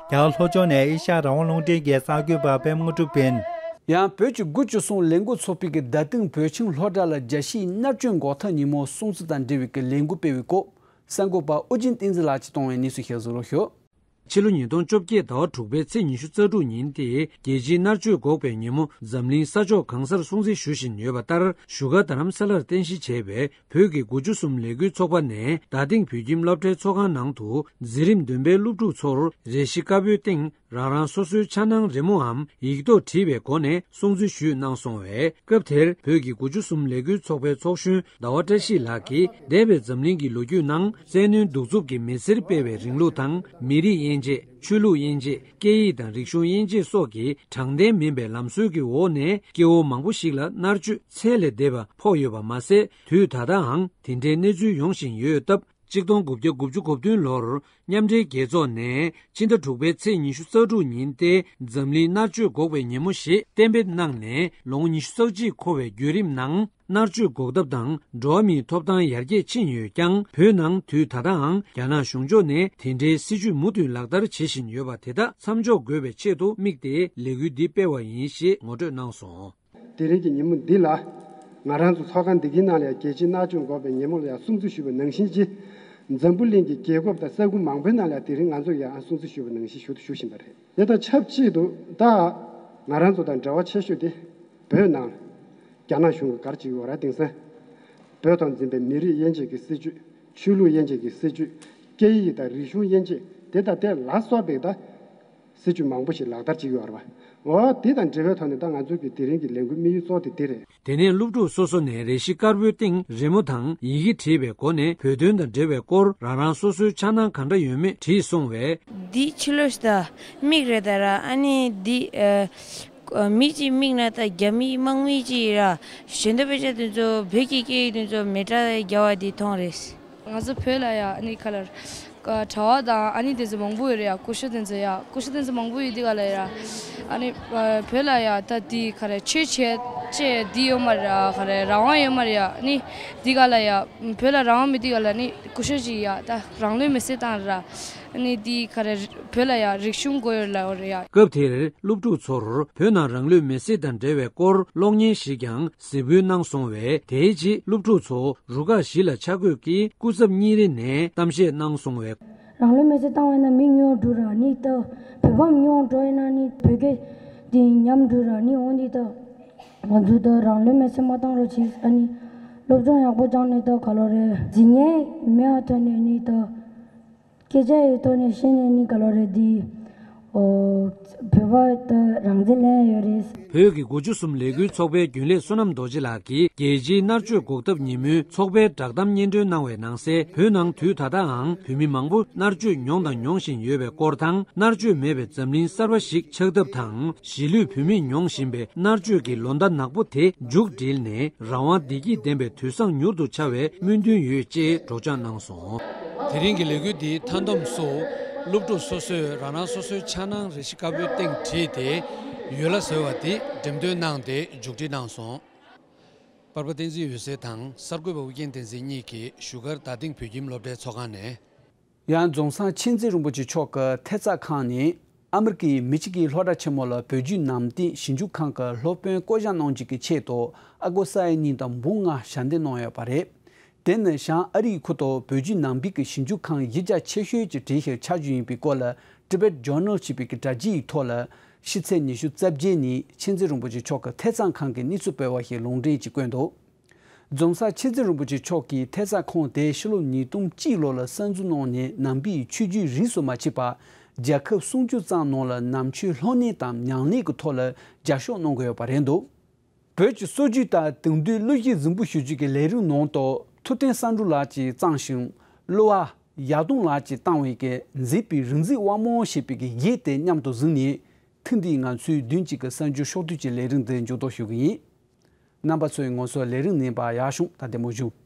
རྒྱ་གར་ལྷོ་ཕྱོགས་ནས་ཨེ་ཤ་ཡ་རང་དབང་རླུང་འཕྲིན་གྱི་གསར་འགོད་པ་པད་མ་དངོས་གྲུབ་ཡིན། ཡང་བོད་ཀྱི་དགུ་བཅུ་གསུམ་ལས་འགུལ་ཚོགས་པའི་གི་རྡ་སྟེང་བོད་ཆེན་ལྷོ་བྲག་ལ་རྒྱལ་གཞིས་མནར་གཅོད་འགོག་ཐབས་ཉིན་མོ་སྲུང་བརྩི་དང་འབྲེལ་བའི་གི་ལས་འགུལ་སྤེལ་བའི་སྐོར། གསར་འགོད་པ་ཨོ་རྒྱན་བསྟན་འཛིན་ལགས་ཀྱིས་གཏོང་བའི་གནས་ཚུལ་ཞིག་གཟིགས་རོགས་ཞུ། ཕྱི་ལོ་ཉིས་སྟོང་བཅོ་བརྒྱད་ཟླ་བ་དྲུག་པའི་ཚེས་ཉི་ཤུ་རྩ་དྲུག་ཉིན་དེ་རྒྱལ་སྤྱིའི་མནར་གཅོད་འགོག་པའི་ཉིན་མོ་འཛམ་གླིང་ས་ཕྱོགས་གང་སར་སྲུང་བརྩི་ཞུ་བཞིན་ཡོད་པ་ལྟར། བཞུགས་སྒར་རྡ་རམ་ས་ལར་རྟེན་གཞི་བྱས་པའི་བོད་ཀྱི་དགུ་བཅུ་གསུམ་ལས་འགུལ་ཚོགས་པ་ནས་རྡ་སྟེང་བོད་ཁྱིམ་སློབ་གྲྭའི་ཚོགས་ཁང་ནང་དུ་འཛིན་རིམ་བདུན་པའི་སློབ་ཕྲུག་ཚོར་རས་གཞི་དཀར་པོའི་སྟེང་རང་རང་སོ་སོའི་འཆར་སྣང་རི་མོའམ་ཡིག་ཐོག་བྲིས་པའི་སྒོ་ནས་སྲུང་བརྩི་ཞུས་གནང་སོང་བས། སྐབས་དེར་བོད་ཀྱི་དགུ་བཅུ་གསུམ་ལས་འགུལ་ཚོགས་པའི་ཚོགས་གཞོན་ཟླ་བ་བཀྲ་ཤིས་ལགས་ཀྱིས། འདས་པའི་འཛམ་གླིང་གི་ལོ་རྒྱུས་ནང་བཙན་གནོན་གདུག་རྩུབ་ཀྱི་མི་སེར་སྤེལ་བའི་རིང་ལུགས་དང་། མི་རིགས་དབྱེ་འབྱེད། ཆོས་ལུགས་དབྱེ་འབྱེད། སྐད་ཡིག་དང་རིག་གཞུང་དབྱེ་འབྱེད་སོགས་ཀྱི་དྲང་བདེན་མིན་པའི་ལམ་སྲོལ་གྱི་འོག་ནས། སྐྱེ་བོ་མང་པོ་ཞིག་ལ་མནར་གཅོད་ཚད་ལས་འདས་པ་ཕོག་ཡོད་པ་མ་ཟད། དུས་ད་ལྟའང་དེ་འདྲའི་གནས་ཚུལ་ཡོང་བཞིན་ཡོད་སྟབས། གཅིག་སྟོང་དགུ་བརྒྱ་དགུ་བཅུ་གོ་བདུན་ལོར་མཉམ་འབྲེལ་རྒྱལ་ཚོགས་ནས་ཕྱི་ཟླ་དྲུག་པའི་ཚེས་ཉི་ཤུ་རྩ་དྲུག་ཉིན་ཏེ་འཛམ་གླིང་མནར་གཅོད་འགོག་པའི་ཉིན་མོ་ཞེས་གཏན་འབེབས་གནང་ནས། ལོ་ངོ་ཉི་ཤུ་རྩ་གཅིག་འཁོར་བའི་བརྒྱུད་རིམ་ནང་མནར་གཅོད་འགོག་ཐབས་དང་འགྲོ་བ་མིའི་ཐོབ་ཐང་ཡར་རྒྱས་ཕྱིན་ཡོད་ཀྱང་། བོད་ནང་དུས་ད་ལྟའང་རྒྱ་ནག་གཞུང་ཕྱོགས་ནས་དེ་འདྲའི་སྲིད་བྱུས་མུ་མཐུད་ལག་བསྟར་བྱེད་བཞིན་ཡོད་པ་དེ་དག་མཚམས་འཇོག་དགོས་པའི་ཆེད་དུ་དམིགས་ཏེ་ལས་འགུལ་འདི་སྤེལ་བ་ཡིན་ཞེས་ངོ་སྤྲོད་གནང་སོང་། དེ་རིང་གི་ཉིན་མོ་འདི་ལ། ང་རང་ཚོ་ཚོགས་ཁང་འདི་གའི་ནང་ལ་ཡང་རྒྱལ་སྤྱིའི་མནར་གཅོད་འགོག་པའི་ཉིན་མོ་ལ་ཡང་སྲུང་བརྩི་ཞུས་པ་ནང་བཞིན་གྱི། འཛམ་བུ་གླིང་གི་རྒྱལ་ཁབ་དང་ས་ཁུལ་མང་པོའི་ནང་ལ་ཡང་དེ་རིང་ང་ཚོ་ཡང་སྲུང་བརྩི་ཞུས་པ་ནང་བཞིན་ཞུ་ཞུ་བཞིན་པ་རེད། དེ་དང་ཆབས་ཅིག་ཏུ་ད། ང་རང་ཚོ་དང་འབྲེལ་བ་ཆེ་ཤོས་དེ། བོད་ནང་ལ། རྒྱ་ནག་གཞུང་གིས་ག་རེ་བྱེད་ཀྱི་ཡོད་རེད། དེང་སང་། བོད་ཐོག་འཛིན་པའི་མི་རིགས་དབྱེ་འབྱེད་ཀྱི་སྲིད་བྱུས། ཆོས་ལུགས་དབྱེ་འབྱེད་ཀྱི་སྲིད་བྱུས། སྐད་ཡིག་དང་རིག་གཞུང་དབྱེ་འབྱེད་དེ་དང་དེ་ལ་སོགས་པའི་ད། སྲིད་བྱུས་མང་པོ་ཞིག་ལག་བསྟར་བྱེད་ཀྱི་ཡོད་རེད་པ། འོ་དེ་དང་འབྲེལ་བའི་ཐོག་ནས་ད་ང་ཚོ་གི་དེ་རིང་གི་ལས་འགུལ་དམིགས་ཡུལ་གཙོ་བོ་དེ་དེ་རེད། དེ་ནས་སློབ་ཕྲུག་སོ་སོ་ནས་རས་གཞི་དཀར་པོའི་སྟེང་རི་མོ་དང་ཡི་གེ་བྲིས་པའི་སྒོ་ནས་བོད་དོན་དང་འབྲེལ་བའི་སྐོར་རང་རང་སོ་སོའི་འཆར་སྣང་གང་འདྲ་ཡོད་མེད་དྲིས་སོང་བས། འདི་ཕྱི་ལོགས་ཤིག་ད་མིག་རེད་ད་ར། ཨ་ནི་འདི་ཨ། མི་གཅིག་མིག་ན་ད་རྒྱ་མི་དམག་མི་གཅིག་ར། གཞན་དག་དཔེ་ཆ་དེ་ཚོ་བོད་ཀྱི་སྐད་ཡིག་དེ་ཚོ་མེ་སྲེག་རྒྱག་པ་དེ་མཐོང་རེད། ང་ཚོ་བོད་ལ་ཡ་ཨ་ནི་ག་ལ་ར། གྲྭ་པ་དང་ཨ་ནི་དེ་ཚོ་མང་པོ་ཡོད་རེད་ཡ། སྐུ་ཞབས་དེ་ཚོ་ཡ། སྐུ་ཞབས་དེ་ཚོ་མང་པོ་ཡོད་དེ་ག་ལ་ཡ། ཨ་ནི་བོད་ལ་ཡ་ད་དེ་ག་རེ་ཆོས་བྱེད་ཅེས་དེ་ཡོད་མ་རེད་ག་རེ། རང་དབང་ཡོད་མ་རེད་ཡ། ཨ་ནི་དེ་ག་ལ་ཡ་བོད་ལ་རང་དབང་མེད་དེ་ག་ལ་ནི་སྐུ་ཞབས་ཅིག་ཡ་ད་རང་ལུས་མེར་སྲེག་བཏང་ར། ཨ་ནི་དེ་ག་རེ་བོད་ལ་ཡ་རིག་གཞུང་དགོས་ཡོད་ལ་ཡོད་རེད་ཡ། སྐབས་དེར་སློབ་ཕྲུག་ཚོར་བོད་ནང་རང་ལུས་མེར་སྲེག་དང་འབྲེལ་བའི་སྐོར་གློག་བརྙན་ཞིག་ཀྱང་། གཟིགས་འབུལ་གནང་སོང་བས། དེའི་རྗེས་སློབ་ཕྲུག་ཚོ་རུ་ཁག་བཞི་ལ་ཆ་བགོས་ཀྱིས་སྐུ་ཚབ་གཉིས་རེ་ནས་གཏམ་བཤད་གནང་སོང་བས། རང་ལུས་མེར་སྲེག་བཏང་བ་ཡིན་ན་མི་ཉུང་འགྲོ་ར་ནི་ད། བོད་པ་མི་ཉུང་འགྲོ་ཡིན་ན་ནི་བོད་སྐད་འདི་ཉམས་འགྲོ་ར་ནི་འོང་འདི་ད། ང་ཚོ་ད་རང་ལུས་མེར་སྲེག་མ་བཏང་རོགས་བྱེད། ཨ་ནི་སློབ་སྦྱོང་ཡག་པོ་སྦྱངས་ནས་ད་ག་ལོ་རེད། འཛིན་ཉེས་མེད་པ་ཐོན་ནས་ནི་ད། སྐད་ཆ་ཡི་ཐོག་ནས་བཤད་ནས་ནི་ག་ལོ་རེད་འདི། ཨོ། བོད་པ་ད་རང་བཙན་ལེན་ཡོད་རེད། བོད་ཀྱི་དགུ་བཅུ་གསུམ་ལས་འགུལ་ཚོགས་པའི་རྒྱུན་ལས་བསོད་ནམས་རྡོ་རྗེ་ལགས་ཀྱིས། རྒྱལ་སྤྱིའི་མནར་གཅོད་འགོག་ཐབས་ཉིན་མོའི་ཚོགས་པའི་བསྒྲགས་གཏམ་སྙན་སྒྲོན་གནང་བའི་ནང་གསལ། བོད་ནང་དུས་ད་ལྟའང་བོད་མི་མང་པོ་མནར་གཅོད་མྱོང་དང་མྱོང་བཞིན་ཡོད་པའི་སྐོར་དང་། མནར་གཅོད་མེད་པའི་འཛམ་གླིང་གསར་པ་ཞིག་ཆགས་ཐབས་དང་། གཞིས་ལུས་བོད་མིས་མྱོང་བཞིན་པའི་མནར་གཅོད་ཀྱི་ལོ་ཟླ་ནག་པོ་དེ་མཇུག་སྒྲིལ་ནས། རང་དབང་བདེ་སྐྱིད་ལྡན་པའི་དུས་བཟང་མྱུར་དུ་འཆར་བའི་སྨོན་འདུན་ཡོད་ཅེས་སྒྲོག་སྦྱང་གནང་སོང་། དེ་རིང་གི་ལས་འགུལ་འདིའི་མཐའ་སྡོམ་སུ། སློབ་ཕྲུག་སོ་སོས་རང་རང་སོ་སོའི་འཆར་སྣང་རས་གཞི་དཀར་པོའི་སྟེང་བྲིས་ཏེ། འོད་ལ་ཟེར་བ་དེ་འགྲེམས་སྟོན་གནང་སྟེ་མཇུག་སྒྲིལ་གནང་སོང་། པར་པ་བསྟན་འཛིན་འོད་ཟེར་དང་གསར་འགོད་པ་ཨུ་རྒྱན་བསྟན་འཛིན་གཉིས་ཀྱིས་བཞུགས་སྒར་རྡ་སྟེང་བོད་ཁྱིམ་སློབ་གྲྭའི་ཚོགས་ཁང་ནས། ཡང་རྫོང་སར་མཁྱེན་བརྩེ་རིན་པོ་ཆེ་མཆོག་གི་ཐེབས་རྩ་ཁང་ནས་ཨ་མི་རི་ཀའི་མི་ཆི་གིན་སློབ་གྲྭ་ཆེན་མོ་ལ་བོད་བརྒྱུད་ནང་བསྟན་ཞིབ་འཇུག་ཁང་གི་སློབ་དཔོན་བསྐོ་གཞག་གནང་རྒྱུ་གི་ཆེད་དུ་ཨ་སྒོར་ས་ཡ་གཉིས་དང་འབུམ་ལྔ་ཞལ་འདེབས་གནང་ཡོད་པ་རེད། དེ་ནི་བྱང་ཨ་རིའི་ཁུལ་དུ་བོད་བརྒྱུད་ནང་བསྟན་གྱི་ཞིབ་འཇུག་ཁང་གཞི་རྒྱ་ཆེ་ཤོས་ཀྱི་གྲས་ཤིག་ཆགས་རྒྱུ་ཡིན་པའི་སྐོར་ལ་Tibet Journal ཞེས་པའི་གི་དྲ་རྒྱའི་ཐོག་ལ་ཕྱི་ཚེས་ཉི་ཤུ་རྩ་བརྒྱད་ཉིན་མཁྱེན་བརྩེ་རིན་པོ་ཆེ་མཆོག་གི་ཐེབས་རྩ་ཁང་གིས་གནས་ཚུལ་སྤེལ་བ་ཞིག་ལུང་འདྲེན་གྱིས་བཀོད་འདུག། འཛོམས་ས་མཁྱེན་བརྩེ་རིན་པོ་ཆེ་མཆོག་གིས་ཐེབས་རྩ་ཁང་དེ་ཕྱི་ལོ་ཉིས་སྟོང་གཅིག་ལོ་ལ་གསར་འཛུགས་གནང་ནས་ནང་པའི་ཆོས་བརྒྱུད་རིས་སུ་མ་ཆད་པ་རྒྱལ་ཁབ་སུམ་ཅུ་ཙམ་ནང་ལ་ནང་ཆོས་སློབ་གཉེར་དང་ཉམས་ལེན་གྱི་ཐོག་ལ་རྒྱབ་སྐྱོར་གནང་གི་ཡོད་པ་རེད་འདུག་བོད་ཀྱི་སྲོལ་རྒྱུན་ལྟར་དེང་དུས་གླུ་གཞས་རྫིང་བུ་ཞུ་རྒྱུ་གི་ལས་རིམ་ནང་དུ་ཐུབ་བསྟན་བསམ་གྲུབ་ལགས་ཀྱིས་བརྩམས་ཤིང་གླུ་བ་ཡར་ལྡོང་ལགས་ཀྱིས་བཏང་བའི་གི་མཛེས་པའི་རིག་འཛིན་དབང་མོ་ཞེས་པའི་གི་གཞས་དེ་མཉམ་དུ་གཟིགས་ནས། ཐེངས་འདིའི་ང་ཚོའི་མདུན་གཅིག་གི་གསར་འགྱུར་ཕྱོགས་བསྡུས་ཀྱི་ལས་རིམ་འདི་མཇུག་བསྡོམས་ཞུ་གི་ཡིན། རྣམ་པ་ཚོས་ང་ཚོའི་ལས་རིམ་གཉིས་པ་ཡར་ཤོང་ད་བདེ་མོ་བཞུགས།